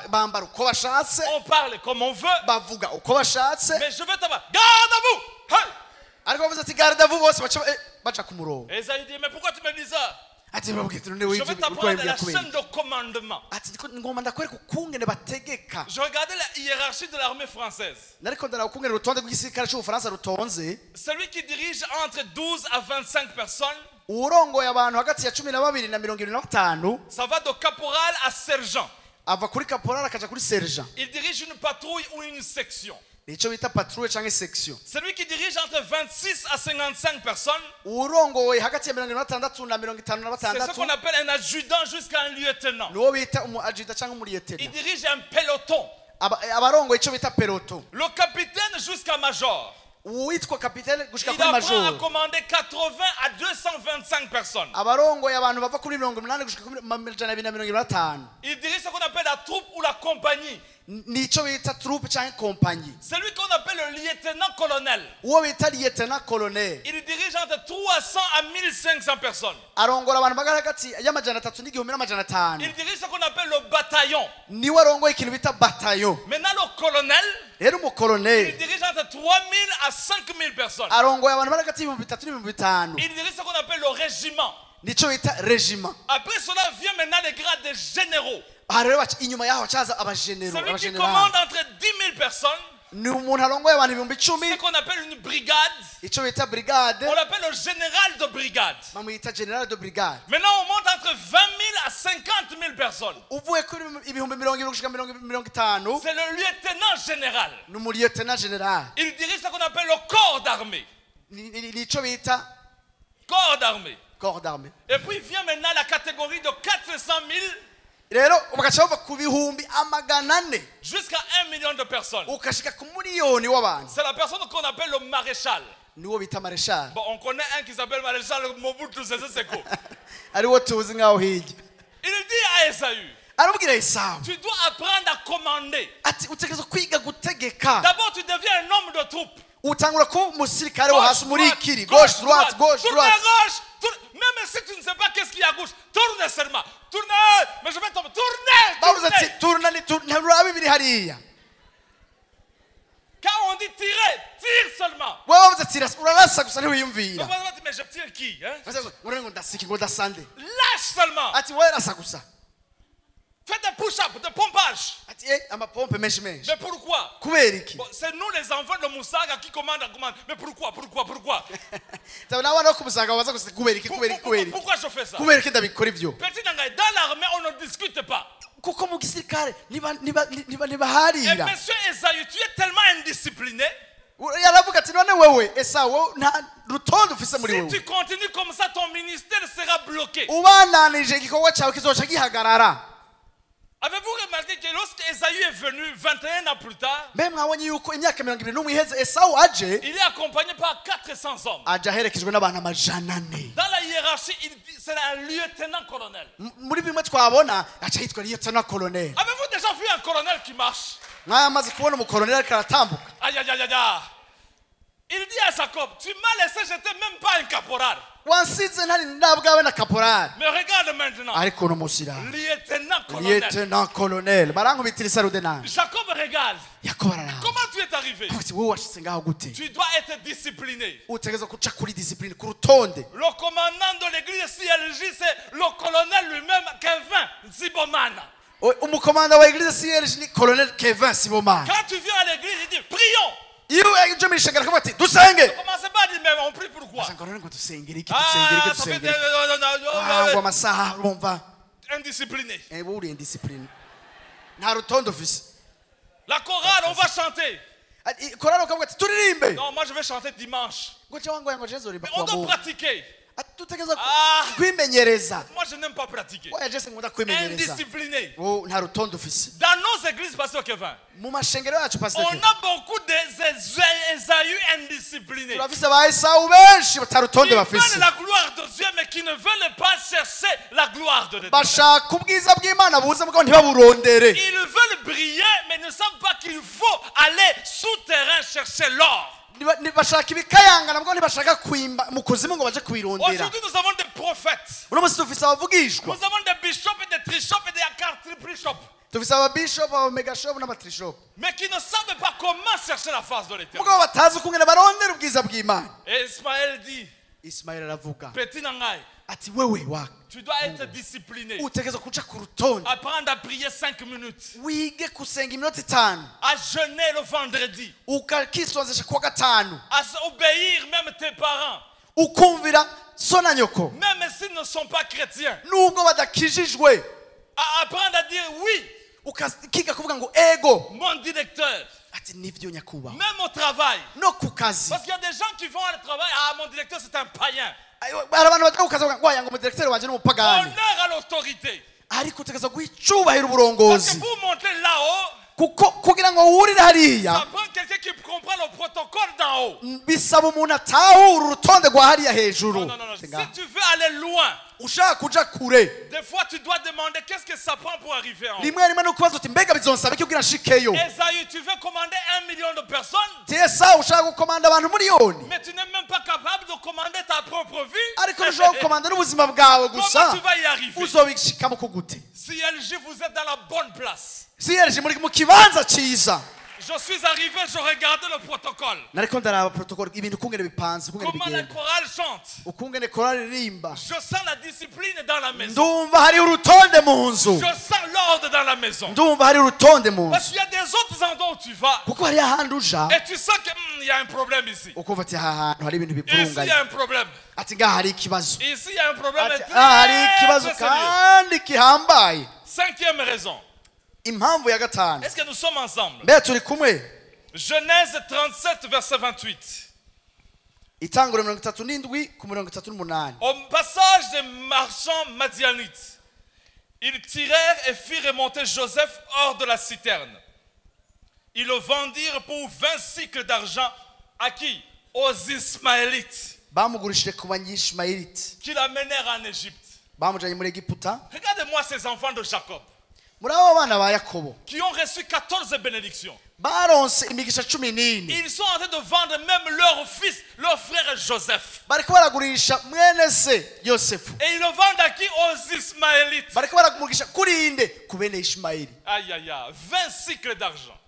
bambara uko bashatse, on parle comme on veut. Bavuga uko bashatse. Mais je vais t'apprendre. Garde à vous! Hey! Ariko bavuze ati garde à vous bose baca baca ku murongo. Esaü dit, mais pourquoi tu me dis ça? Ati babwira ati none Je wivyo vais uriko t'apprendre urabibwira la kubera chaîne iki? de commandement. Ati ndiko ngomba ndakwereka ukungene bategeka. Je regardais la hiérarchie de l'armée française. Nariko ndaraba ukungene urutonde rw'igisirikare c'Ubufaransa rutonze. Celui qui dirige entre 12 à 25 personnes, Uwurongoye abantu hagati ya 12 na 75, ça va de caporal à sergent. Ava kuri caporal akaja kuri sergent. Il dirige une patrouille ou une section. Nico bita patrouille canke section. Celui qui dirige entre 26 à 55 personnes, Uwurongoye hagati ya 76 na mirongo itanu na c'est ce batandatu, qu'on appelle un adjudant jusqu'à un lieutenant. niwo bita umu adjudant canke umuliyetena. Il dirige un peloton. Abarongoye ico bita peloton. Le capitaine jusqu'à major. Uwitwa kapitene gushika Il kuri apprend à majoro. commander 80 à 225 personnes. Abarongoye abantu bava kuri 80 gushika kuri 275. Il dirige ce qu'on appelle la troupe ou la compagnie. Nico bita troupe canke compagnie. Celui qu'on appelle le lieutenant-colonel. Uwo bita lieutenant colonel, Il dirige entre 300 à 1500 personnes. Arongora abantu bagari hagati y'amajana atatu n'igihumbi n'amajana atanu. Il dirige ce qu'on appelle le bataillon. Niwe arongoye ikintu bita batayo. Maintenant, le colonel, Rero il umukoloneli, dirige entre 3000 à 5000 personnes. Arongoye abantu bari hagati y'ibihumbi 3 n'ibihumbi 5. Il dirige ce qu'on appelle le régiment. Nico bita régiment. Après cela vient maintenant les grades des généraux. Aha rero inyuma yaho hacaza abagenero. Celui qui Abagenerali. commande entre 10 000 personnes, Ni umuntu arongoye abantu ibihumbi 10, ce qu'on appelle une brigade, ico bita brigade, on l'appelle le général de brigade. Bamwita général de brigade. Maintenant, on monte entre 20 000 à 50 000 personnes. Uvuye kuri ibihumbi 20 gushika 50, C'est le lieutenant général. Ni umuliyetena général. Il dirige ce qu'on appelle le corps d'armée. Nico bita Corps d'armée. Corps d'armée. Et puis vient maintenant la catégorie de 400 000 rero bagaca bava ku bihumbi 400 jusqu'à 1 million de personnes. Ukashika ku miliyoni w'abantu. C'est la personne qu'on appelle le maréchal. Niwo bita maréchal. Bon, on connaît un qui s'appelle maréchal Mobutu Sese Seko. Ariwo tuzi ngaho hirya. Il dit à Esaü, arabwira Esawu, tu dois apprendre à commander. Ati utegerezwa kwiga gutegeka. D'abord tu deviens un homme de troupe. Utangura kuba umusirikare wo hasi muri ikiri, gauche droite gauche droite. Gauche, même si tu ne sais pas qu'est-ce qu'il y a à gauche, tourne seulement. Tourne, mais je vais tomber. Tournez, tournez. Tourne ni tourne, nturabe ibiri hariya. Quand on dit tirer, tire seulement. Wewe tira, urarasa gusa ntiwiyumvira. Mais je tire qui, hein? Lâche seulement. Ati wewe rasa gusa. Fais des push-ups, des pompages. Mais pourquoi? Bon, c'est nous les enfants de Musaga qui commandent. Mais pourquoi? Pourquoi? Pourquoi? Pourquoi je fais ça? Petit Nangai, dans l'armée, on ne discute pas. Et monsieur Esaü, tu es tellement indiscipliné. Si tu continues comme ça, ton ministère sera bloqué. Avez-vous remarqué que lorsque Esaü est venu 21 ans plus tard, il est accompagné par 400 hommes. Dans la hiérarchie, c'est un lieutenant-colonel. Avez-vous déjà vu un colonel qui marche? Aïe, aïe, aïe, aïe. Il dit à Jacob, tu m'as laissé, je n'étais même pas un caporal. Mais regarde maintenant. Lieutenant-colonel. Jacob regarde. Comment tu es arrivé? Tu dois être discipliné. Le commandant de l'église CLJ, c'est le colonel lui-même, Kevin Zibomana. Quand tu viens à l'église, il dit, prions. Ne commencez pas à dire, mais on prie pourquoi? Ah, ça fait... Indiscipliné. La chorale, on va chanter. Non, moi je vais chanter dimanche. Mais on doit pratiquer. Ah, moi je n'aime pas pratiquer. Indiscipliné. Dans nos églises, Pasteur Kevin, on a beaucoup d'Esaü indisciplinés. Ils veulent la gloire de Dieu, mais qui ne veulent pas chercher la gloire de Dieu. Ils veulent briller, mais ne savent pas qu'il faut aller souterrain chercher l'or. Aujourd'hui, nous avons des prophètes. Nous avons des bishops et des trishops et des quadribishops. Mais qui ne savent pas comment chercher la face de l'Éternel. Et Ismaël dit, Petit Nangai, tu dois être discipliné. Apprendre à prier 5 minutes. À jeûner le vendredi. À obéir même tes parents. Même s'ils ne sont pas chrétiens. À apprendre à dire oui. Mon directeur. Même au travail. Parce qu'il y a des gens qui vont au travail. Ah, mon directeur c'est un païen. Honneur à l'autorité. Parce que pour monter là-haut, ça prend quelqu'un qui comprend le protocole d'en haut. Non, non, non. Si tu veux aller loin, des fois tu dois demander qu'est-ce que ça prend pour arriver en haut. Esaü, tu veux commander 1 million de personnes, mais tu n'es même pas capable de commander ta propre vie. Comment tu vas y arriver? CLJ, vous êtes dans la bonne place. Je suis arrivé, je regardais le protocole. Comment la chorale chante. Je sens la discipline dans la maison. Je sens l'ordre dans la maison. Parce qu'il y a des autres endroits où tu vas. Et tu sens qu'il y a un problème ici. Ici, il y a un problème. Ici, il y a un problème. Très sérieux. Cinquième raison. Est-ce que nous sommes ensemble? Genèse 37, verset 28. Itanguriro 37 ku 38. Au passage des marchands madianites, ils tirèrent et firent remonter Joseph hors de la citerne. Ils le vendirent pour 20 sicles d'argent à qui? Aux Ismaélites Bamugurishije ku Banyishimayeliti qui l'amenèrent en Égypte. Bamujanye muri Egiputa. Regardez-moi ces enfants de Jacob Muri abo bana ba Yakobo qui ont reçu 14 bénédictions. Baronse imigisha 14. Ils sont en train de vendre même leur fils, leur frère Joseph. Bariko baragurisha mwene se Yosefu. Et ils le vendent à qui? Aux Ismaélites. Bariko baramugurisha kuri inde? Ku bene Ishimayeli. Aïe, aïe, aïe. 20 sicles d'argent.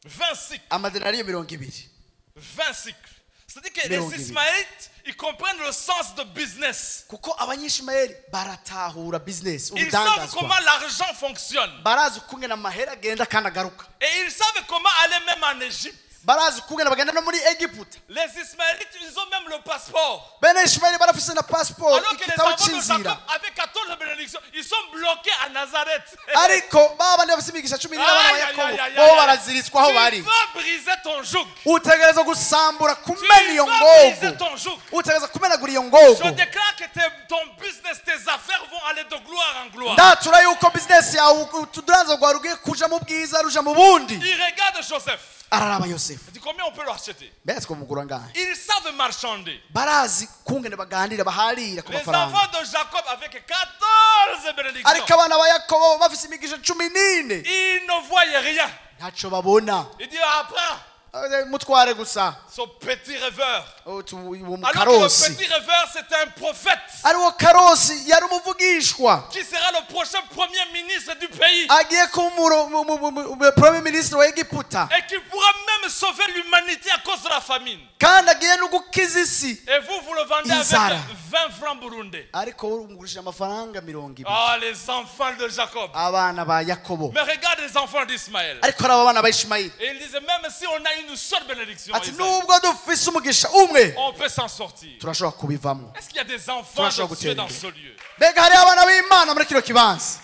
20 sicles. Amadenariyo 20. 20 sicles. C'est-à-dire que Mirongo les ibiri. Ismaélites, ils comprennent le sens de business. Kuko Abanyishimayeli baratahura business Ils savent urudandazwa. Comment l'argent fonctionne. Barazi ukungene amahera agenda kandi agaruka. Et ils savent comment aller même en Égypte. Barazi ukungene bagenda no muri Egiputa. Les Ismaélites, ils ont même le passeport. Bene Ishimayeli barafise na passport Alors que les igitabo enfants de c'inzira. Jacob, avec 14 bénédictions, ils sont bloqués à Nazareth. Ariko ba bandi bafise imigisha 14 abana ba Aïe, aïe, Yakobo aïe, aïe, bo aïe. baraziritswa aho bari. Tu vas briser ton joug. Utegereza gusambura Tu kumena iyo vas briser ngogo. ton joug. Utegereza kumenagura iyo ngogo. Je déclare que ton business, tes affaires vont aller de gloire en gloire. Ndatura yuko business yawe utudanza rwawe rugiye kuja mu bwiza ruja mu bundi. Il regarde Joseph. Araraba Yosefu. Il dit: combien on peut l'acheter? Mbega twamugura ngahe? Ils savent marchander. Barazi kungene baganira baharira ku Les mafaranga. Enfants de Jacob avec 14 bénédictions, Ariko abana ba Yakobo bafise imigisha 14 ils ne voient rien. Ntaco babona. Il dit: après, Mutware gusa. Son petit rêveur. Oh, uwo Alors que le mukarosi petit rêveur, c'est un prophète ari uwo karosi yari umuvugishwa qui sera le prochain premier ministre du pays agiye kuba premier ministre wa Egiputa et qui pourra même sauver l'humanité à cause de la famine. Kandi agiye no gukiza isi. Et vous, vous le vendez avec Inzara. 20 francs burundais. Ariko wowe umugurishije amafaranga 20. Ah, les enfants de Jacob. Abana ba Yakobo. Mais regarde les enfants d'Ismaël. Ariko ari abana ba Ishimayeli. Et ils disaient, même si on a une seule bénédiction, Ati Isaïe, nubwo dufise umugisha umwe on peut s'en sortir. Turashobora kubivamo. Est-ce qu'il y a des enfants Turashobora de Dieu gutera dans imbere. ce lieu? Mbega hariho abana b'Imana muri kino kibanza?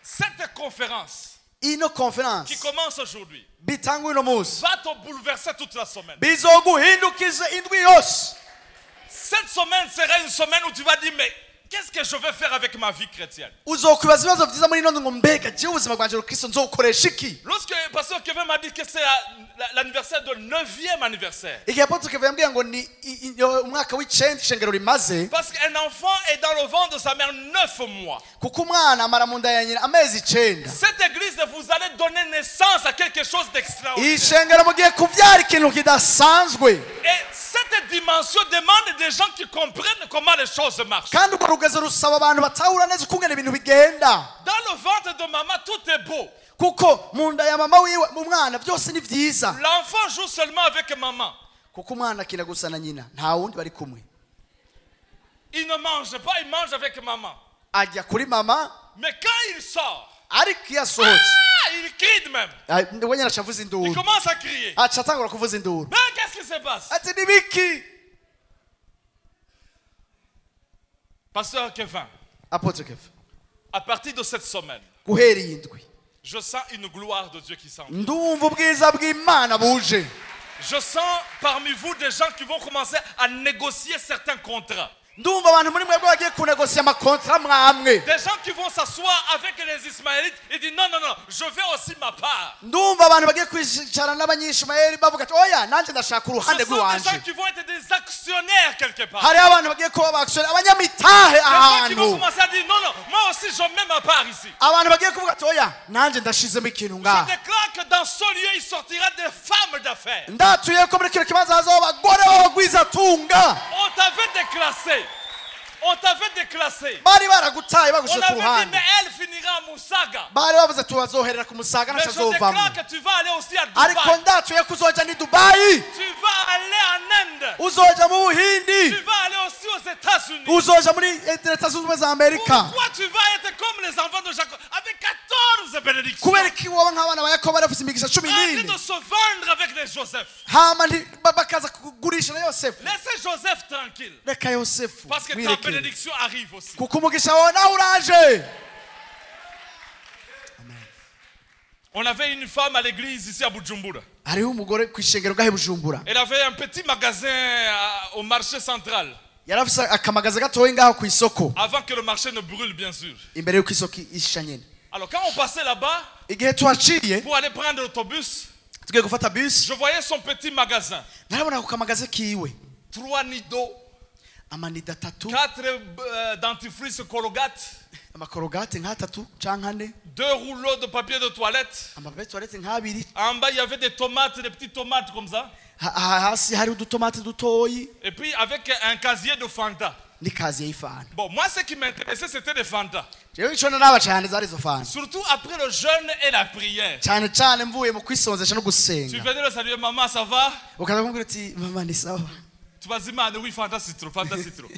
Cette conférence Ino conference qui commence aujourd'hui bitangwa uno munsi va te bouleverser toute la semaine. Bizoguhindukiza indwi yose. Cette semaine sera une semaine où tu vas dire, mais qu'est-ce que je vais faire avec ma vie chrétienne? Uzokwibaza ibibazo byiza muri ino ndwi ngo mbega jewe ubuzima bwanje rukristo nzokoresha iki? Lorsque le pasteur Kevin m'a dit que c'est l'anniversaire de 9e anniversaire, Igihe apôtre Kevin yambwiye ngo ni umwaka w'icenda ishengero rimaze parce qu'un enfant est dans le ventre de sa mère 9 mois. Kuko umwana amara mu nda ya nyina amezi 9. Cette église, vous allez donner naissance à quelque chose d'extraordinaire. Ishengero mugiye kubyara ikintu kidasanzwe. Et cette dimension demande des gens qui comprennent comment les choses marchent. Kandi urwo rugezo rusaba abantu batahura neza ukungene ibintu bigenda. Dans le ventre de maman, tout est beau. Kuko mu nda ya mama wiwe mu mwana byose ni byiza. L'enfant joue seulement avec maman. Kuko umwana akina gusa na nyina nta wundi bari kumwe. Il ne mange pas, il mange avec maman. Ajya kuri mama. Mais quand il sort, Ariko iyo asohotse ah, il crie de même. Ah, we nyine aca avuza Il induru. Commence à crier. Aca atangura kuvuza induru. Mais qu'est-ce qui se passe? Ati nibiki? Pasteur Kevin, Apôtre Kevin, à partir de cette semaine, guhera iyi ndwi je sens une gloire de Dieu qui s'en vient. Ndumva ubwiza bw'Imana buje. Je sens parmi vous des gens qui vont commencer à négocier certains contrats. Ndumva abantu muri mwebwe bagiye kunegosiya amakontra mwamwe. Des gens qui vont s'asseoir avec les Ismaélites et dire: non, non, non, je veux aussi ma part. Ndumva abantu bagiye kwicara n'Abanyishimayeli bavuga ati oya nanjye ndashaka Ce uruhande sont des rw'iwanje. Gens qui vont être des actionnaires quelque part. Hariho abantu bagiye kuba abakisiyoneri abanyamitahe Des gens qui vont ahantu. Commencer à dire: non, non, moi aussi je mets ma part ici. Abantu bagiye kuvuga ati oya nanjye ndashizemo ikintu Je ngaha. Déclare que dans ce lieu, il sortira des femmes d'affaires. Ndatuye ko muri kino kibanza hazaho abagore b'abagwizatunga. On t'avait déclassé. On t'avait déclassé. Bari baragutaye On bagushize ku avait dit, ruhande. Mais elle finira à Musaga. Bari bavuze tubazoherera ku Musaga Mais je ntacazovamo. déclare que tu vas aller aussi à Ariko Dubaï. ndatuye ko uzoja ni Dubayi. Tu vas aller en Inde. Uzoja mu Buhindi. Tu vas aller aussi aux États-Unis. Uzoja muri Leta Zunze Ubumwe za Amerika. Pourquoi tu vas être comme les enfants de Jacob avec 14 bénédictions? Kubera iki woba nk'abana ba Yakobo bari bafise imigisha cumi En train n'ine de se vendre avec les Joseph. hama bakaza kugurisha na Yosefu? Laissez Joseph tranquille. Reka Yosefu Parce que ta wirekere. Bénédiction arrive aussi. Kuko umugisha wawe nawe uraje. On avait une femme à l'église ici à Bujumbura. Hariho umugore ku ishengero gahe Bujumbura. Elle avait un petit magasin au marché central. Yari afise akamagaza gatoyi ngaho ku isoko. Avant que le marché ne brûle, bien sûr. Imbere y'uko isoko isha nyene. Alors quand on passait là-bas, Igihe tuhaciye pour aller prendre l'autobus, tugiye gufata bus, je voyais son petit magasin. Narabona ako kamagaze kiwe. 3 nidos, Ama Nido atatu, 4 dentifrices Colgate, ama Colgate nk'atatu canke ane, 2 rouleaux de papier de toilette. Ama papier toilette nk'abiri. En bas, il y avait des tomates, des petites tomates comme ça. Hasi hari udutomate dutoyi. Et puis avec un casier de Fanta. N'ikaziye y'Ifanta. Bon, moi, ce qui m'intéressait, c'était des Fanta. Jewe ico naraba cane zari izo Fanta. Surtout après le jeûne et la prière. Cane cane mvuye mu kwisonzesha no Tu gusenga. venais le saluer, maman, ça va? Ukaza kumubwira ati mama ni sawa. Tu vas dire, man, oui, Fanta citron, Fanta citron.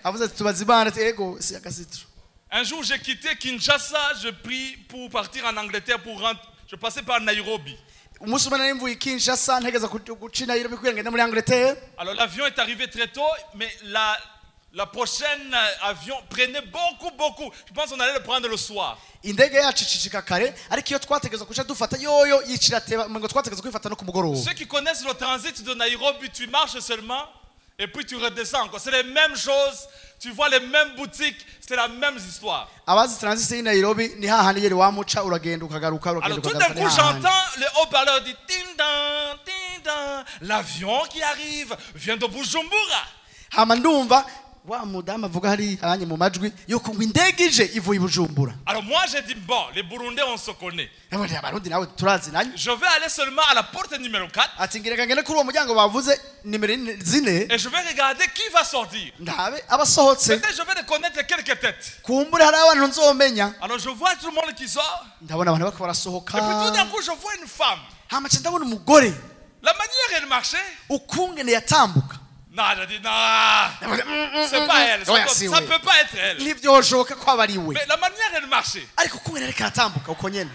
Avuze ati tubaza Imana ati ego si akasitro. Un jour, j'ai quitté Kinshasa, je prie pour partir en Angleterre, pour rentrer. Je passais par Nairobi. Umunsi umwe nari mvuye i Kinshasa ntegeza guca i Nairobi kugira ngende muri Angleterre. Alors l'avion est arrivé très tôt, mais la prochaine avion prenait beaucoup, beaucoup. Je pense qu'on allait le prendre le soir. Indege yacu icicika kare ariko iyo twategeza kuca dufata yoyo yicira teba ngo twategeza kwifata no ku mugoroba. Ceux qui connaissent le transit de Nairobi, tu marches seulement et puis tu redescends encore. C'est les mêmes choses, tu vois les mêmes boutiques, c'est la même histoire. Abazi transit y'i Nairobi ni hahandi yeri wamuca uragenda ukagaruka uragenda Alors tout d'un ukagaruka coup, ni hahandi. J'entends le haut-parleur dit ting dang, ting dang, l'avion qui arrive vient de Bujumbura. Hama ndumva wa mudamu avuga hari hanye mu majwi yuko ngo indege ije ivuye i Bujumbura. Alors moi j'ai dit bon, les Burundais on se connaît. Ndavuga nti, Abarundi nawe turazinanye. Je vais aller seulement à la porte numéro 4 Ati ngira ngende kuri uwo muryango bavuze nimero 4 et je vais regarder qui va sortir. Ndabe abasohotse. Peut-être je vais reconnaître quelques têtes. Kumbure hari abantu nzomenya. Alors je vois tout le monde qui sort. Ndabona abantu bariko barasohoka. Et puis tout d'un coup je vois une femme. Hama nca ndabona umugore. La manière elle marchait. Ukungene yatambuka. Non, j'ai dit non, c'est pas elle, ça Oya, ne si we. peut pas être elle. Ntibyoshoboka ko aba ari we. Mais la manière elle marchait. Ariko ukungene ariko aratambuka uko nyene.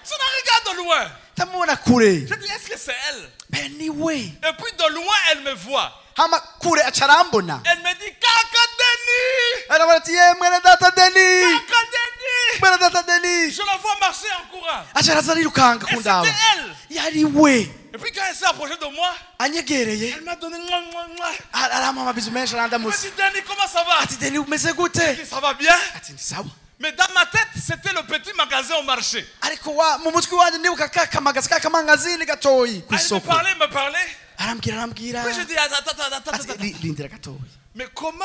Je la regarde de loin. Ndamubona kure. Je dis est-ce que c'est elle? Mbe ni we. Et puis de loin elle me voit. Hama kure aca arambona. Elle me dit Kaka Denis! Arabona ati ye mwene data Denis. Kaka Denis! Mwene data Denis. Je la vois marcher en courant. Aca araza arirukanga Et kundaba. c'était elle. Yari we. Et puis quand elle s'est approchée de moi, Anyegereye. elle m'a donné mouah, mouah, mouah. Arampa amabizu menshi Elle m'a arandamutse. dit Denis, comment ça va? Ati Denis umeze gute? Je dis, ça va bien. Ati ni sawa. Mais dans ma tête, c'était le petit magasin au marché. Ariko wa mu mutwe wanje ndibuka ka kamagazi ka kamangazini gatoyi ku Elle me isoko. parlait, me parlait. Arambwira arambwira. Puis je dis attends, attends, attends, Ati attends. Rindira gatoyi. Mais comment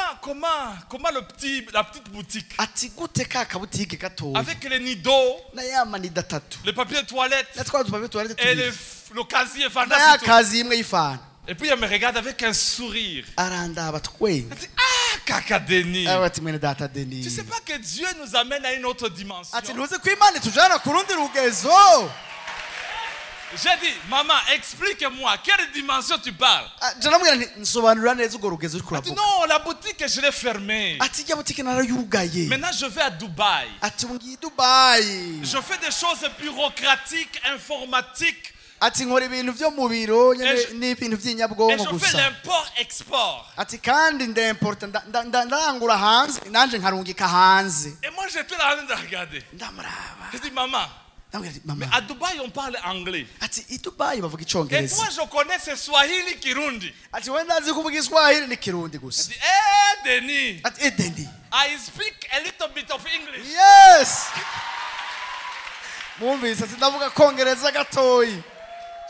la petite boutique Ati gute ka kabutike gatoyi. avec les nidos, Na ya ma Nido atatu. les papiers de toilette Na twa dupapier toilette et tubiri. le casier Na ya fantastique. kazi imwe y'Ifanta. Et puis elle me regarde avec un sourire. Arandaba twenga. Elle dit, ah, Kaka Denis. Ati mwene data Denis. Tu sais pas que Dieu nous amène à une autre dimension. Ati ntuzi ko Imana itujana ku rundi rugezo. J'ai dit, maman, explique-moi, quelle dimension tu parles? Ah, je namubwira nti nsobanurira neza urwo rugezo uriko Elle dit, uravuga. non, la boutique, je l'ai fermée. Ati ijya butike narayugaye. Maintenant, je vais à Dubaï. Ati ubu ngiye i Dubayi. Je fais des choses bureaucratiques, informatiques. Ati nkora ibintu byo mu biro nyene Et je- n'ibintu Et by'inyabwonko je fais gusa. l'import-export. Ati kandi ndemporta ndarangura hanze nanje nkarungika hanze. Et moi, j'étais là en train de regarder. Ndamuraba. J'ai dit, maman, Ndamubwira nti, mama. mais à Dubaï, on parle anglais. Ati i Dubayi bavuga Et icongereza. toi, je connais ce Swahili Kirundi. Ati we ndazi kuvuga Iswahili ni Kirundi gusa. Je dis, eh, Denis, Ati eh Denis. I speak a little bit of English. Yes. Mwumvise ati ndavuga kongereza gatoyi.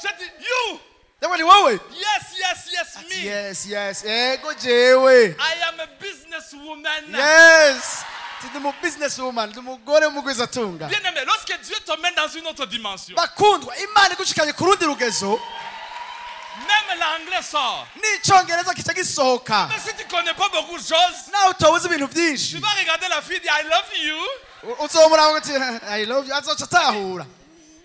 J'ai dit, you, Ndabona ni wowe. yes, yes, yes, Ati, me. yes, yes. Ego jewe. I am a businesswoman. Yes. Ati ndi mu business woman, ndi umugore w'umugwizatunga. Bien aimé, lorsque Dieu t'emmène dans une autre dimension, Bakundwa, Imana igushikanye ku rundi rugezo, même l'anglais sort. n'icongereza kica gisohoka. Mais si tu ne connais pas beaucoup de choses, Nawe utabuze ibintu byinshi. tu vas regarder la fille et dire I love you. Uzomuraba uti I love you, azoca atahura.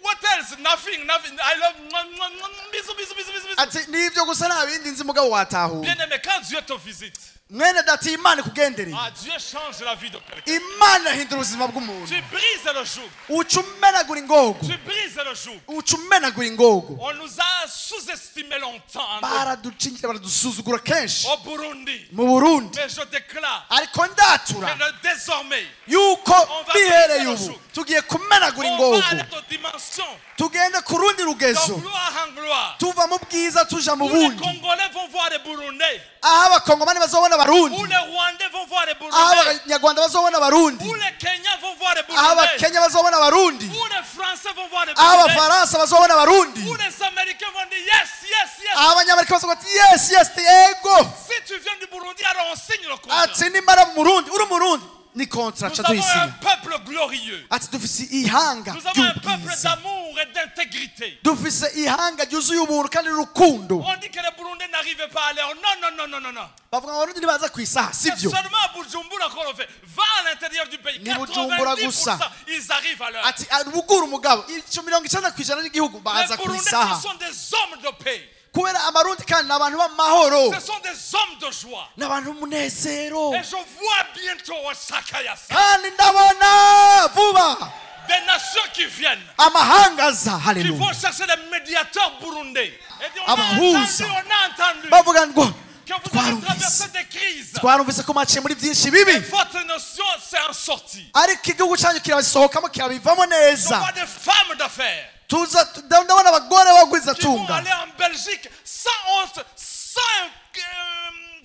What else? Nothing, nothing. I love. Mouah, mouah, mouah, bisous, bisous, bisous, bisous, bisous. Ati nivyo gusa nta bindi nzi mugabo watahura. Bien aimé, quand Dieu te visite, Mwene data, Imana ikugendereye. Ah, Dieu change la vie de quelqu'un. Imana ihindura ubuzima bw'umuntu. Tu brises le joug. Uca umenagura ingogo. Tu brises le joug. Uca umenagura ingogo. On nous a sous-estimé longtemps Baraducingira, baradusuzugura kenshi au Burundi. mu Burundi. Mais je déclare Ariko ndatura que désormais, yuko bihereye ubu tugiye kumenagura on ingogo, va aller de dimension, tugende ku rundi de rugezo, gloire en gloire. Tuva mu bwiza tuja mu Où les bundi, Congolais vont voir les Burundais, aho Abakongomani bazobona Abarundi, où les Rwandais vont voir les aho Burundais, Abanyarwanda bazobona Abarundi, où les Kenyans vont voir les aho Burundais, Abakenya bazobona Abarundi, où les Français vont voir les aho Burundais, Abafaransa bazobona Abarundi, où les Américains vont dire yes, yes, yes. aho Abanyamerika bazovuga ati yes, yes, ego. Si tu viens du Burundi, alors on signe le contrat. Ati nimara mu Murundi, uri Umurundi, ni contrat Nous ca avons tuyisinya. un peuple glorieux. Ati dufise ihanga Nous avons un peuple ry'ubwiza, d'amour et d'intégrité. Dufise ihanga ryuzuye ubuntu kandi n'urukundo. On dit que les Burundais n'arrivent pas à l'heure. Non, non, non, non, non, non. Bavuga ngo Abarundi ntibaza ku isaha, C'est sibyo. seulement à Bujumbura qu'on le fait. Va à l'intérieur du pays. Ni Bujumbura 90%, gusa. Ils arrivent à l'heure. Ati ruguru mugabo ico 90% y'igihugu Les baza ku Burundais, isaha. ce sont des hommes de paix. Kubera Abarundi kandi ni abantu b'amahoro, Ce sont des hommes de joie. Ni abantu b'umunezero. Et je vois bientôt au Sakayasa Kandi ndabona vuba des nations qui viennent, amahanga aza, qui haleluya, vont chercher des médiateurs burundais. Et dit, on a Abahuza. entendu, on a entendu Bavuga ngo que vous avez twarumvise, traversé des crises. Twarumvise ko mwaciye muri byinshi bibi, Votre nation s'est en sortie. Ariko igihugu cyanyu kirabisohokamo, kirabivamo Je neza. vois des femmes d'affaires Tuza ndabona abagore qui vont bagwizatunga aller en Belgique sans honte, sans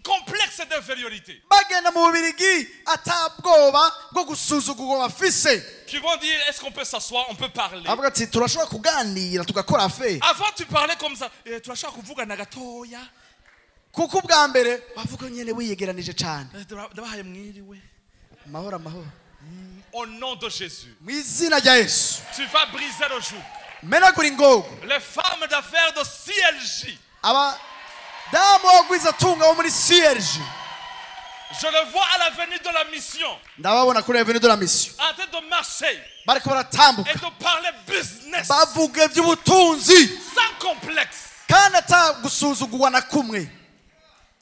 complexe d'infériorité. Bagenda mu Bubirigi atabwoba bwo gusuzugurwa bafise. Qui vont dire, est-ce qu'on peut s'asseoir, on peut parler. Avuga ati turashobora kuganira tugakora affaire. Avant, tu parlais comme ça. Eh, turashobora kuvugana gatoya. Kuko ubwa mbere bavuga nyene wiyegeranije cyane. Eh, ndabahaye mwiriwe. Amahoro, amahoro. Au nom de Jésus, Mu izina rya Yesu, tu vas briser le joug. Menagura ingogo. Les femmes d'affaires de CLJ, Abadamu bagwizatunga bo muri CRG, je le vois à l'avenue de la mission, ndababona kuri avenue de la Mission, en train de marcher bariko baratambuka, et de parler business bavuga iby'ubutunzi sans complexe. Kandi atagusuzugurwa na kumwe,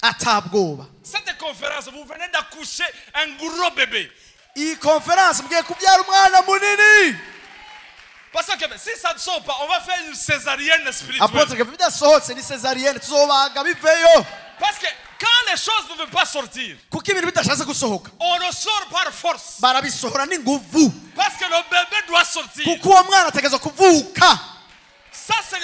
atabwoba. Cette conférence, vous venez d'accoucher un gros bébé. Iyi konferanse mugiye kubyara umwana munini. Parce que si ça ne sort pas, on va faire une césarienne spirituelle. Apôtre Kevin, bidasohotse ni césarienne, tuzobaga biveyo. Parce que quand les choses ne veulent pas sortir, Kuko ibintu bidashatse gusohoka, on le sort par force. Barabisohora n'inguvu. Parce que le bébé doit sortir. Kuko uwo mwana ategerezwa kuvuka. Ça, c'est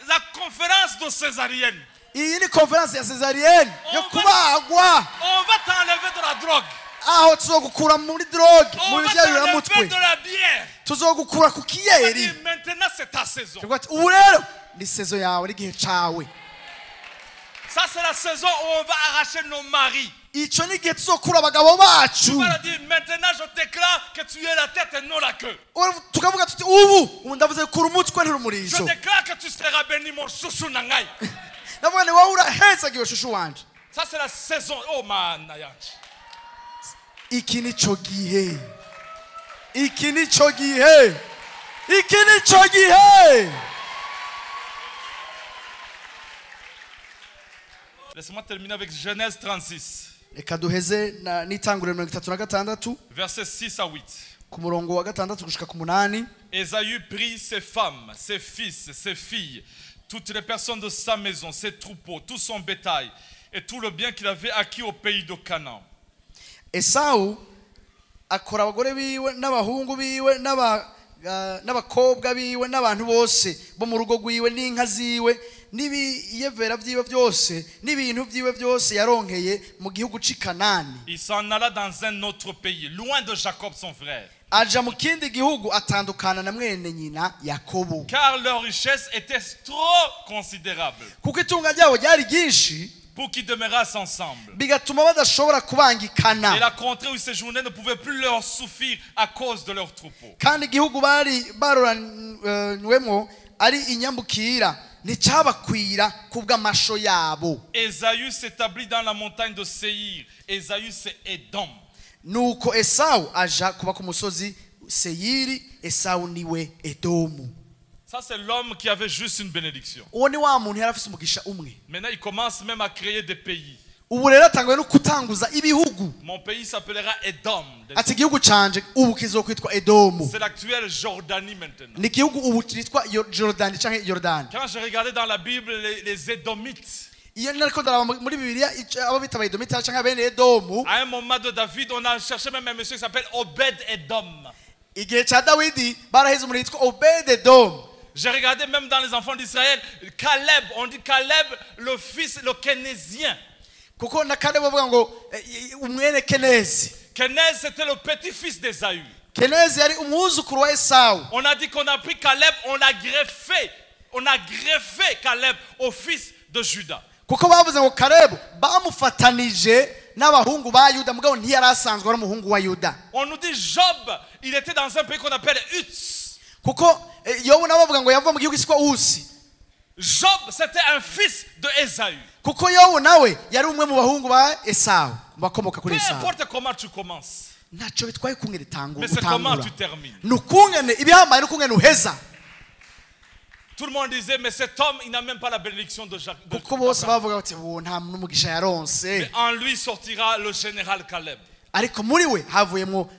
la conférence de césarienne. Iyi ni konferanse ya césarienne yo kubagwa. On va t'enlever de la drogue. Aho tuzogukura muri drogue, On mu va byayiramutwe, t'enlever de la bière. Tuzogukura ku On va kiyeri. dire, maintenant, c'est ta saison. Tuvuga ati ubu rero ni saison yawe, n'igihe cawe. Ça, c'est la saison où on va arracher nos maris. Ico ni igihe tuzokura abagabo bacu. On va leur dire, maintenant, je déclare que tu es la tête et non la queue. Tukavuga tuti ubu ubu ndavuze kura umutwe Je ntirumurizo. Déclare que tu seras béni, mon chouchou nangai. Ndavuga ni wowe urahezagiwe chouchou wanje. Ça, c'est la saison. Oh, man, Nayanj. Iki nico gihe, iki nico gihe, iki nico gihe. Laisse-moi terminer avec Genèse 36, Reka duheze na- n'itanguriro 36, versets 6 à 8. Ku murongo wa 6 gushika ku 8. Ésaü prit ses femmes, ses fils, ses filles, toutes les personnes de sa maison, ses troupeaux, tout son bétail et tout le bien qu'il avait acquis au pays de Canaan. Esawu akora abagore biwe n'abahungu biwe n'aba- n'abakobwa biwe n'abantu bose bo mu rugo rwiwe n'inka ziwe n'ibiyevera byiwe byose n'ibintu byiwe byose yaronkeye mu gihugu cy'i Kanani. Il s'en alla dans un autre pays, loin de Jacob son frère, Aja mu kindi gihugu atandukana na mwene nyina Yakobo, car leur richesse était trop considérable kuko itunga ryabo ryari ryinshi pour qu'ils demeurassent ensemble. Bigatuma badashobora kubangikana. Et la contrée où ils séjournaient ne pouvait plus leur suffire à cause de leurs troupeaux. Kandi igihugu bari baroranywemo ari inyambukira nticyabakwira kubw'amasho yabo. Ésaü s'établit dans la montagne de Séir. Ésaü, c'est Édom. Nuko Esawu aja kuba ku musozi Seyiri. Esawu niwe Edomu. Ça, c'est l'homme qui avait juste une bénédiction. Uwo ni wa muntu yari afise umugisha umwe. Maintenant, il commence même à créer des pays. Ubu rero atanguye no kutanguza ibihugu. Mon pays s'appellera Edom. Ati igihugu canje ubu kizokwitwa Edomu. C'est l'actuelle Jordanie maintenant. Ni igihugu ubu cyitwa Jordani canke Yordani. Quand je regardais dans la Bible les Édomites, iyo nariko ndaraba muri Bibiliya abo bita abaedomite canke bene Edomu, à un moment de David, on a cherché même un monsieur qui s'appelle Obed Edom. Igihe ca Dawidi baraheze umuntu yitwa Obed Edom. J'ai regardé même dans les enfants d'Israël, Caleb, on dit Caleb, le fils, le Kénésien. Kuko na Caleb bavuga ngo umwene Kenezi. Kénez, c'était le petit-fils d'Ésaü. Kenezi yari umwuzukuru wa Esawu. On a dit qu'on a pris Caleb, on l'a greffé. On a greffé Caleb au fils de Judas. Kuko bavuze ngo Caleb bamufatanije n'abahungu ba Yuda, mugabo ntiyari asanzwe ari umuhungu wa Yuda. On nous dit Job, il était dans un pays qu'on appelle Uts. Kuko Yobu nabo bavuga ngo yava mu gihugu cyitwa Usi. Job, c'était un fils de Ésaü. Kuko Yobu nawe yari umwe mu bahungu ba Esawu, bakomoka kuri Peu Esawu. importe comment tu commences. Ntacyo bitwaye kungene itangura. Mais c'est comment tu termines. Nukungene ibihambaye nukungene uheza. Tout le monde disait, mais cet homme, il n'a même pas la bénédiction de Jacques. Kuko bose bavuga bati uwo nta n'umugisha yaronse. Mais en lui sortira le général Caleb. Ariko muri we havuyemo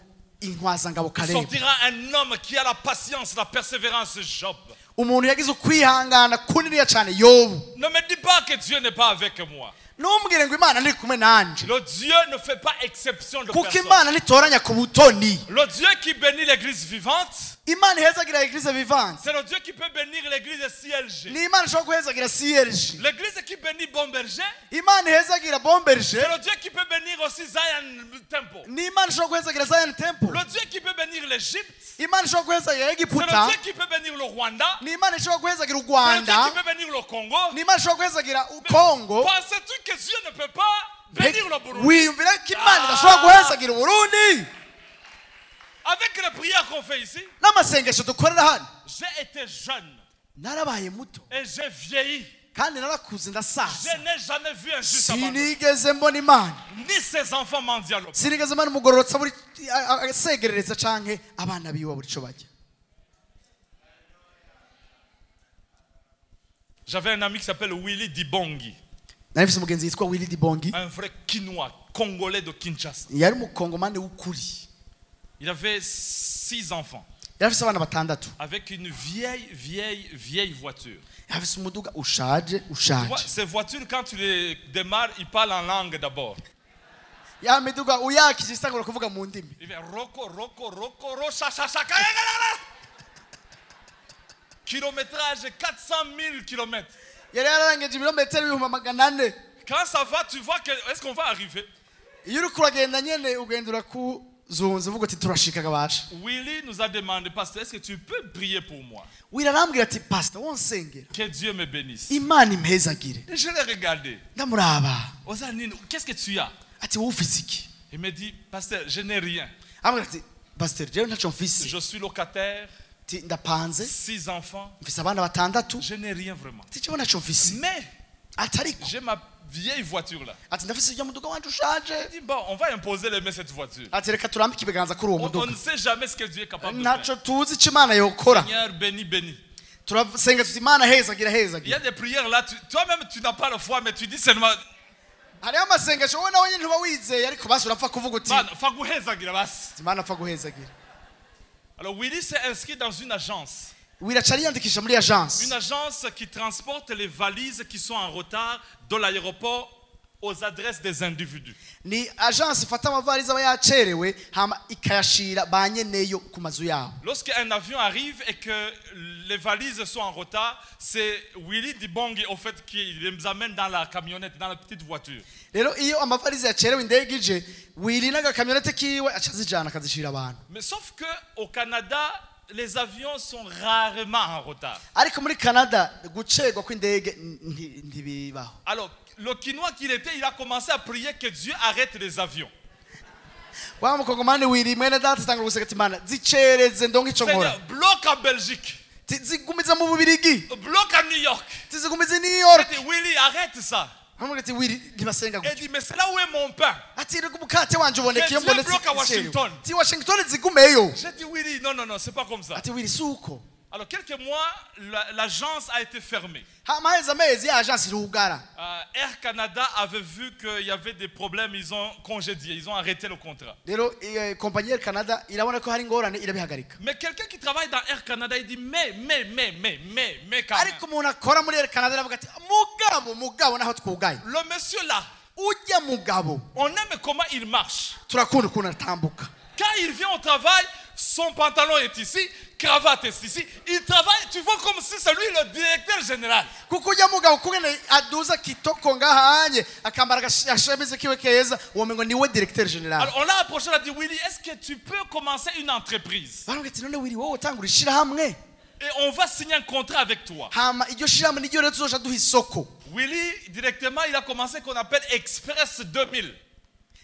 intwazangabo Caleb. Sortira un homme qui a la patience, la persévérance, Job. Umuntu yagize ukwihangana kuniniya cyane Yobu. Ne me dis pas que Dieu n'est pas avec moi. Ntumbwire ngo Imana ntiri kumwe nanje. Le Dieu ne fait pas exception de Kuko personne. Imana ntitoranya ku butoni. Le Dieu qui bénit l'église vivante, Imana ihezagira l'église vivante. c'est le Dieu qui peut bénir l'église CLG. Ni Imana ishobora guhezagira CLG. L'église qui bénit Bomberger, Imana ihezagira Bomberger. c'est le Dieu qui peut bénir aussi Zion Temple. Ni Imana ishobora guhezagira Zion Temple. Le Dieu qui peut bénir l'Égypte, Imana ishobora guhezagira Egiputa. c'est le Dieu qui peut bénir le Rwanda. Ni Imana ishobora guhezagira u C'est le Rwanda. Dieu qui peut bénir le Congo. Ni Imana ishobora guhezagira u Congo. Penses-tu que Dieu ne peut pas bénir le Burundi? Wiyumvira ko Imana idashobora guhezagira u Burundi? Avec les prières qu'on fait ici, n'amasengesho dukorera hano, j'ai été jeune narabaye muto et j'ai vieilli. kandi narakuze ndasaza. Je n'ai jamais vu un juste abandonné. Sinigeze mbona Imana, ni ses enfants mendiants le pain. Sinigeze mbona umugororotsi buri asegerereza canke abana biwe buri co bajya. J'avais un ami qui s'appelle Willy Dibongi. Nari mfise umugenzi yitwa Willy Dibongi. Un vrai Kinois, congolais de Kinshasa. Yari umukongomani w'ukuri. Il avait 6 enfants. Yari afise abana batandatu. Avec une vieille, vieille, vieille voiture. Yari afise umuduga ushaje, ushaje. Ces voitures, quand tu les démarres, ils parlent en langue d'abord. Ya miduga uyakije isangura kuvuga mu ndimi. Il fait roko, roko, roko, ro, cha, cha, cha, ka, ka, ka, ka. Kilométrage 400 000 kilomètres. Yari yararangije ibirometero 400,000. Quand ça va, tu vois que est-ce qu'on va arriver? Iyo uriko uragenda nyene ugenda urakuzunza uvuga uti turashika gabasha. Willy nous a demandé, pasteur, est-ce que tu peux prier pour moi? Willy arambwira ati pastor wonsengera. Que Dieu me bénisse. Imana impezagire. Et je l'ai regardé. Ndamuraba. Ozanine, qu'est-ce que tu as? Ati wowe ufise iki? Il me dit, pasteur, je n'ai rien. Arambwira ati pasteur, jewe ntaco mfise. Je suis locataire. Ati ndapanze. 6 enfants. Mfise abana batandatu. Je n'ai rien vraiment. Ati jewe ntaco mfise. Mais ati ariko j'ai ma vieille voiture là. Ati ndafise ujya muduga wanje ushaje. Il dit, bon, on va imposer les mains cette voiture. Ati reka turambike ibiganza kuri uwo muduga. On ne sait jamais ce que Dieu est capable de faire. Ntaco tuzi ico Imana yokora. Seigneur, béni, béni. Turasenga tuti Imana hezagira, hezagira. Il y a des prières là, toi-même tu n'as pas la foi, mais tu dis seulement. Hariho amasengesho wowe nawe nyine ntuba wizeye, ariko basi urapfa kuvuga uti Imana, pfa guhezagira basi. Imana pfa guhezagira. Alors Willy s'est inscrit dans une agence. Willy aca ariyandikisha muri agence. Une agence qui transporte les valises qui sont en retard de l'aéroport aux adresses des individus. Ni agence ifata amavalize aba yacerewe hama ikayashira ba nyeneyo ku mazu yabo. Lorsqu'un avion arrive et que les valises sont en retard, c'est Willy Dibongi au fait qui les amène dans la camionnette, dans la petite voiture. Rero iyo amavalize yacerewe indege ije, Willy n'agakamyonete kiwe aca azijana akazishira abantu. Mais sauf que au Canada, les avions sont rarement en retard. Ariko muri Canada gucerwa kw'indege ntibibaho. Alors, le Kinois qu'il était, il a commencé à prier que Dieu arrête les avions. Wa mukongomani Willy mwene data atangura gusenga ati Mana zicereze ndonke ico nkora. Seigneur, bloque en Belgique. Zigumiza mu Bubirigi. Bloque à New York. Zigumiza i New York. Il dit, Willy, arrête ça. Amubwira ati Willy ntibasenga gutyo. Il dit, mais c'est là où est mon pain. Ati reka umukate wanje uboneke iyo Que Dieu mbonetse bloque à icerewe. Washington. Ati Washington zigumeyo. J'ai dit, Willy, non, non, non, c'est pas comme ça. Ati Willy si uko. Alors, quelques mois, l'agence a été fermée. Hama haheze amezi ya agence irugara. Air Canada avait vu qu'il y avait des problèmes, ils ont congédié, ils ont arrêté le contrat. Rero kompanyi Air Canada irabona ko hari ingorane, irabihagarika. Mais quelqu'un qui travaille dans Air Canada, il dit mais quand même. Ariko umuntu akora muri Air Canada aravuga ati mugabo, mugabo, naho twugaye. Le monsieur là, ujya mugabo, on aime comment il marche. Turakunda ukuntu atambuka. Quand il vient au travail, son pantalon est ici, cravate est ici. Il travaille, tu vois comme si c'est lui le directeur général. Kuko ujya mugabo kugene aduza kitoko ngahanye akambara agashamize kiwe keza, uwo mengo niwe directeur général. Alors on l'a approché, on a dit Willy, est-ce que tu peux commencer une entreprise? Baramubwira ati none Willy, wowe utangura ishirahamwe. Et on va signer un contrat avec toi. Hama iryo shirahamwe niryo rero tuzoja duha isoko. Willy, directement, il a commencé qu'on appelle Express 2000.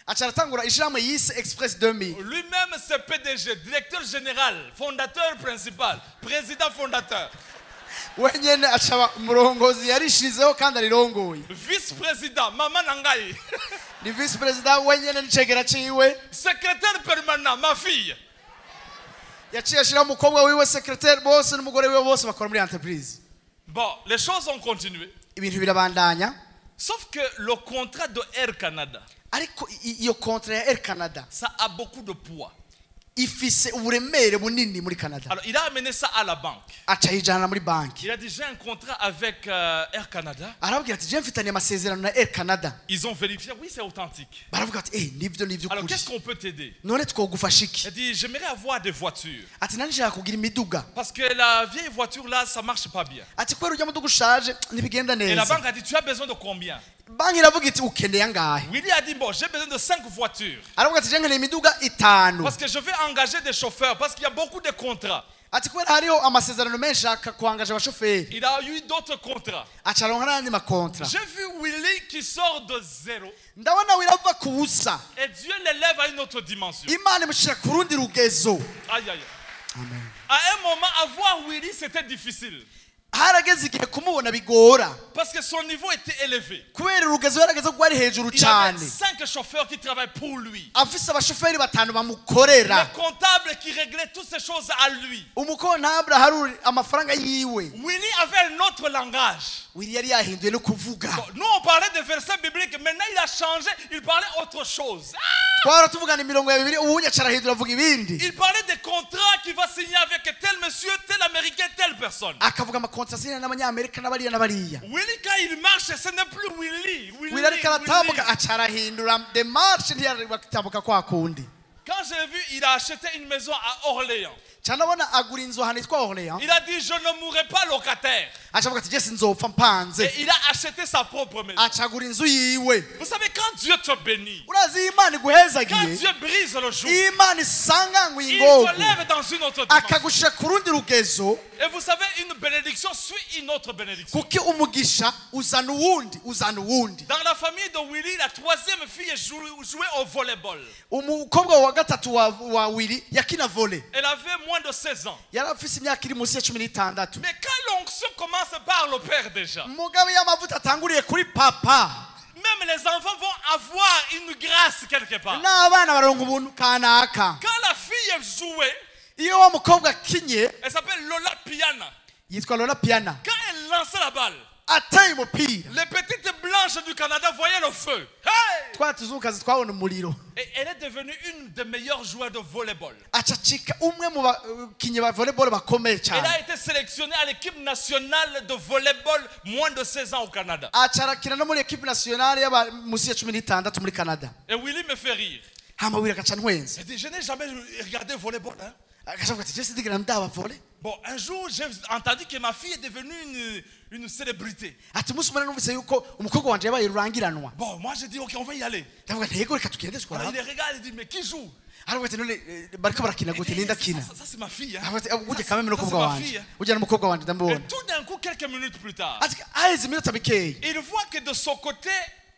Aca aratangura ishirahamwe yise Express 2000. Lui-même, c'est PDG, directeur général, fondateur principal, président fondateur. Wenyene aca umurongozi yarishizeho kandi arirongoye. Vice-président, Mama Nangai. Ni vice-président wenyene n'icegera ciwe. Secrétaire permanent, ma fille. Yaciye ashiraho umukobwa wiwe secrétaire, bose n'umugore wiwe bose bakora muri entreprise. Bon, les choses ont continué. Ibintu birabandanya. Sauf que le contrat de Air Canada, ariko iyo contrat ya Air Canada, ça a beaucoup de poids. Ifise uburemere bunini muri Canada. Alors, il a amené ça à la banque. Aca yijana muri banki. Il a dit j'ai un contrat avec Air Canada. Arababwira ati je mfitanye amasezerano na Air Canada. Ils ont vérifié, oui, c'est authentique. Baravuga ati nivyo, nivyo Alors, kuri. qu'est-ce qu'on peut t'aider? None twogufasha iki? Il a dit j'aimerais avoir des voitures. Ati nanje nshaka kugira imiduga. Parce que la vieille voiture là, ça marche pas bien. Ati kubera ujya muduga ushaje ntibigenda Et la neza. banque a dit tu as besoin de combien? Banki iravuga iti ukeneye angahe? Willy a dit bon, j'ai besoin de 5 voitures. Aravuga ati je nkeneye imiduga itanu. Parce que je vais engager des chauffeurs, parce qu'il y a beaucoup de contrats. Ati kubera hariho amasezerano menshi ashaka kuangaje abashoferi. Il a eu d'autres contrats. Aca aronka n'ayandi makontra. J'ai vu Willy qui sort de zéro. Ndabona Willy ava ku busa. Et Dieu l'élève à une autre dimension. Imana imushyira ku rundi rugezo. Aïe, aïe. Amen. À un moment, avoir Willy, c'était difficile. Harageze igihe kumubona bigora. Parce que son niveau était élevé. Kubera urugezo yarageze ko rwari hejuru Il avait cyane. 5 chauffeurs qui travaillent pour lui. Afise abashoferi batanu bamukorera. Le comptable qui réglait toutes ces choses à lui. Umukontable haruri amafaranga yiwe. Willy avait un autre langage. Willy yari yahinduye no kuvuga. Bon, nous on parlait de versets bibliques, maintenant il a changé, il parlait autre chose. Twara tuvugana imirongo ya Bibiliya, ubundi aca arahindura avuga ibindi. Il parlait des contrats qu'il va signer avec tel monsieur, tel américain, telle personne. Akavuga amakontra asinya n'abanyamerika n'abariya n'abariya. Willy, quand il marche, ce n'est plus Willy. Willy, Willy ariko aratambuka, Willy. aca arahindura démarche, ntiyaratambuka kwa kundi. Quand j'ai vu, il a acheté une maison à Orléans. Ca ndabona agura inzu ahantu hitwa Orléans. Il a dit, je ne mourrai pas locataire. Aca avuga ati, je sinzopfa mpanze. Et il a acheté sa propre maison. Aca agura inzu yiwe. Vous savez, quand Dieu te bénit, Urazi iyo Imana iguhezagiye, quand Dieu brise le joug, iyo Imana isanganguye il ingogo, te lève dans une autre dimension. akagushira ku rundi rugezo. Et vous savez, une bénédiction suit une autre bénédiction. Kuko umugisha uzana uwundi, uzana uwundi. Dans la famille de Willy, la troisième fille jouait au volleyball. Umukobwa wa gatatu wa Willy yakina volley. Elle avait moins de 16 ans. Yari afise imyaka iri munsi ya cumi n'itandatu. Mais quand l'onction commence par le père déjà, Mugabe y'amavuta atanguriye kuri papa, même les enfants vont avoir une grâce quelque part. N'abana baronka ubuntu kanaka. Quand la fille jouait, Iyo wa mukobwa akinye, elle s'appelle Lola Piana. yitwa Lola Piana. Quand elle lançait la balle, ateye umupira, les petites blanches du Canada voyaient le feu. Hey! Twa tuzungukazi twabona umuriro. Et elle est devenue une des meilleures joueurs de volleyball. Aca acika umwe mu bakinyi ba volleyball bakomeye Elle cyane. a été sélectionnée à l'équipe nationale de volleyball moins de 16 ans au Canada. Aca arakina no muri equipe nationale y'aba munsi ya cumi n'itandatu muri Canada. Et Willy me fait rire. Hama Willy agaca ntwenza. Il dit, je n'ai jamais regardé volleyball. Hein. Agaca avuga ati, je sindigera ndaba volley. Bon, un jour, j'ai entendu que ma fille est devenue une célébrité. Ati umunsi umwe numvise yuko umukobwa wanje yabaye rurangiranwa. Bon, moi j'ai dit, ok, on va y aller. Ndavuga nti, yego, reka tugende Alors, twara. il les regarde, il dit, mais qui joue? Aravuga ati, none, bariko barakina gute, ninde akina? Ça, c'est ma fille. Hein. Aravuga ati, ujya Ça, kameme ça, n'umukobwa c'est ma wanje. fille, hein. Ujya n'umukobwa wanje ndamubona. Et tout d'un coup, quelques minutes plus tard, Ati aheze iminota mikeya, il voit que de son côté,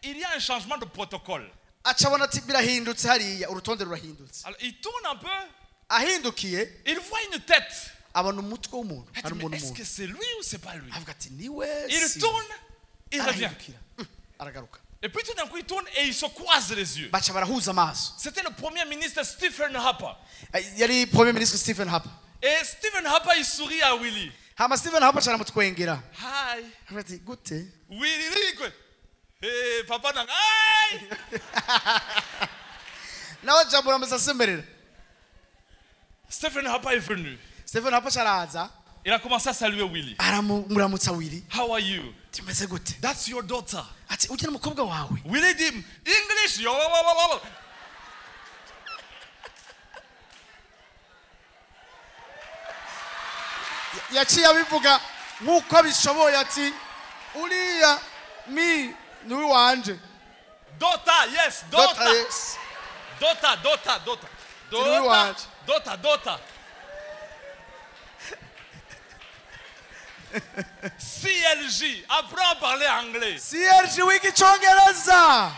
il y a un changement de protocole. Aca abona ati birahindutse hariya, urutonde rurahindutse. Alors, il tourne un peu, Ahindukiye, il voit une tête. Abona umutwe w'umuntu. Il dit, Hari mais umuntu est-ce umuntu. que c'est lui ou c'est pas lui? Avuga ati niwe Il si. tourne, il revient. Arahindukira. Aragaruka. Et puis tout d'un coup, il tourne et il se croise les yeux. Baca barahuza amaso. C'était le premier ministre Stephen Harper. Yari premier ministre Stephen Harper. Et Stephen Harper, il sourit à Willy. Hama Stephen Harper aramutwengera. Hi. Ati gute. Willy, quoi. Hey, papa nang. Hi. Nawe jambo amusasemerera. Stephen Harper est venu. Stephen Harper araza. Il a commencé à saluer Willy. Aramuramutsa Willy. How are you? Tumeze gute? That's your daughter. Ati ujya n'umukobwa wawe. Willy dit English. Yo. Yaciye abivuga nk'uko abishoboye ati uriya mi ni wanje. Daughter, yes, daughter. Daughter, yes. Daughter, daughter, daughter. Daughter, daughter, daughter. CLJ, apprends à parler anglais. CLJ wiga icongereza.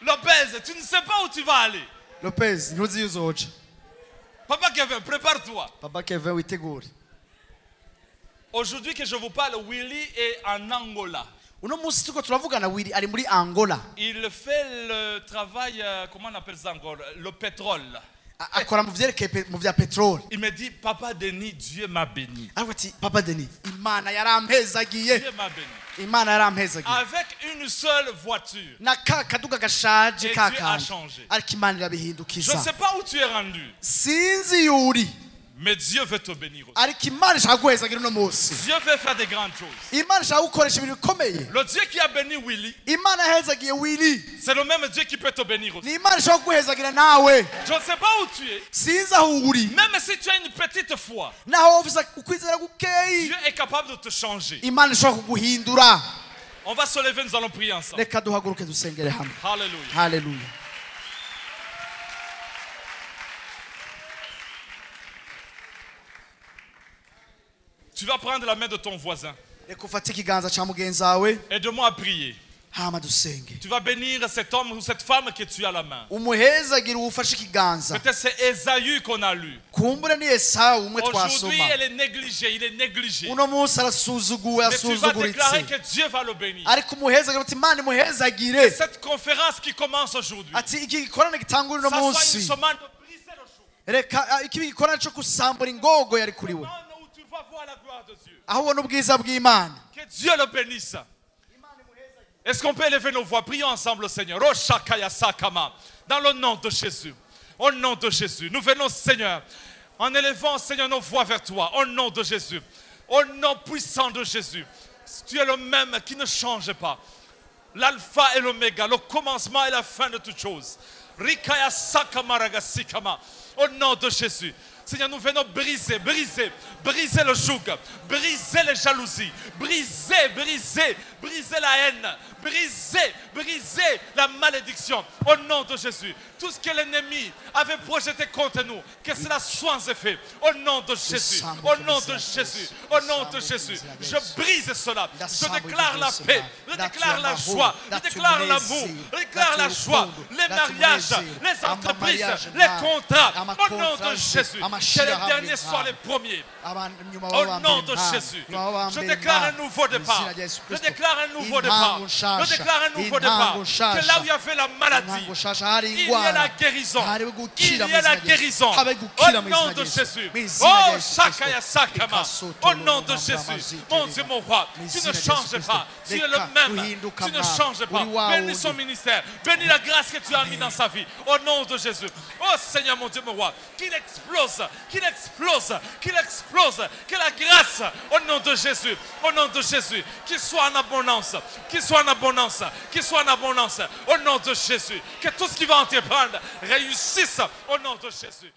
Lopez, tu ne sais pas où tu vas aller. Lopez, ntuzi iyo uzoja. Papa Kevin, prépare-toi. Papa Kevin, witegure. Aujourd'hui que je vous parle, Willy est en Angola. Uno munsi tuko turavugana Willy ari muri Angola. Il fait le travail, comment on appelle ça encore, le pétrole. Akora mu vyerekeye mu vya petrole. Il me dit, Papa Denis, Dieu m'a béni. Ati Papa Denis, Imana yarampezagiye. Dieu m'a béni. Imana yarampezagiye. Avec une seule voiture. Na ka kaduga gashaje ka Dieu a changé. Ariko Imana irabihindukiza. Je ne sais pas où tu es rendu. Sinzi yuri. Mais Dieu veut te bénir aussi. Dieu Dieu veut faire des grandes choses. Le Dieu qui a béni Willy, c'est le même Dieu qui peut te bénir aussi. Je ne sais pas où tu es. Même si tu as une petite foi, Dieu est capable de te changer. On va se lever, nous allons prier ensemble. Alléluia. Alléluia. Tu vas prendre la main de ton voisin. Aide-moi à prier. Tu vas bénir cet homme ou cette femme que tu as la main. Peut-être c'est Esaü qu'on a lu. Aujourd'hui, elle est négligée, il est négligé. Mais tu vas déclarer que Dieu va le bénir. Et cette conférence qui commence aujourd'hui, ça soit une semaine de briser le joug. Où tu vas voir la gloire de Dieu. Que Dieu le bénisse. Est-ce qu'on peut élever nos voix? Prions ensemble, Seigneur. Oh, Shakaya Sakama. Dans le nom de Jésus. Au nom de Jésus. Nous venons, Seigneur, en élevant, Seigneur, nos voix vers toi. Au nom de Jésus. Au nom puissant de Jésus. Tu es le même qui ne change pas. L'alpha et l'oméga, le commencement et la fin de toutes choses. Rikaya Sakama Ragasikama. Au nom de Jésus. Seigneur, nous venons briser, briser, briser le joug, briser les jalousies, briser, briser, briser la haine, briser, briser la malédiction. Au nom de Jésus, tout ce que l'ennemi avait projeté contre nous, que cela soit sans effet. Au nom de Jésus, au nom de Jésus, au nom de Jésus, je brise cela. Je déclare la paix, je déclare la joie, je déclare l'amour, je déclare la joie, les mariages, les entreprises, les contrats. Au nom de Jésus. Que les derniers soient les premiers. Au nom de Jésus, je déclare un nouveau départ. Je déclare un nouveau départ. Je déclare un nouveau départ. Que là où il y avait la maladie, il y a la guérison. Il y a la guérison. Au nom de Jésus. Oh, Shakaya Sakama. Au nom de Jésus. Mon Dieu, mon roi, tu ne changes pas. Tu es le même. Tu ne changes pas. Bénis son ministère. Bénis la grâce que tu as mis dans sa vie. Au nom de Jésus. Oh Seigneur, mon Dieu, mon roi, qu'il explose. Qu'il explose, qu'il explose, que la grâce au nom de Jésus, au nom de Jésus, qu'il soit en abondance, qu'il soit en abondance, qu'il soit en abondance, au nom de Jésus, que tout ce qui va entreprendre réussisse au nom de Jésus.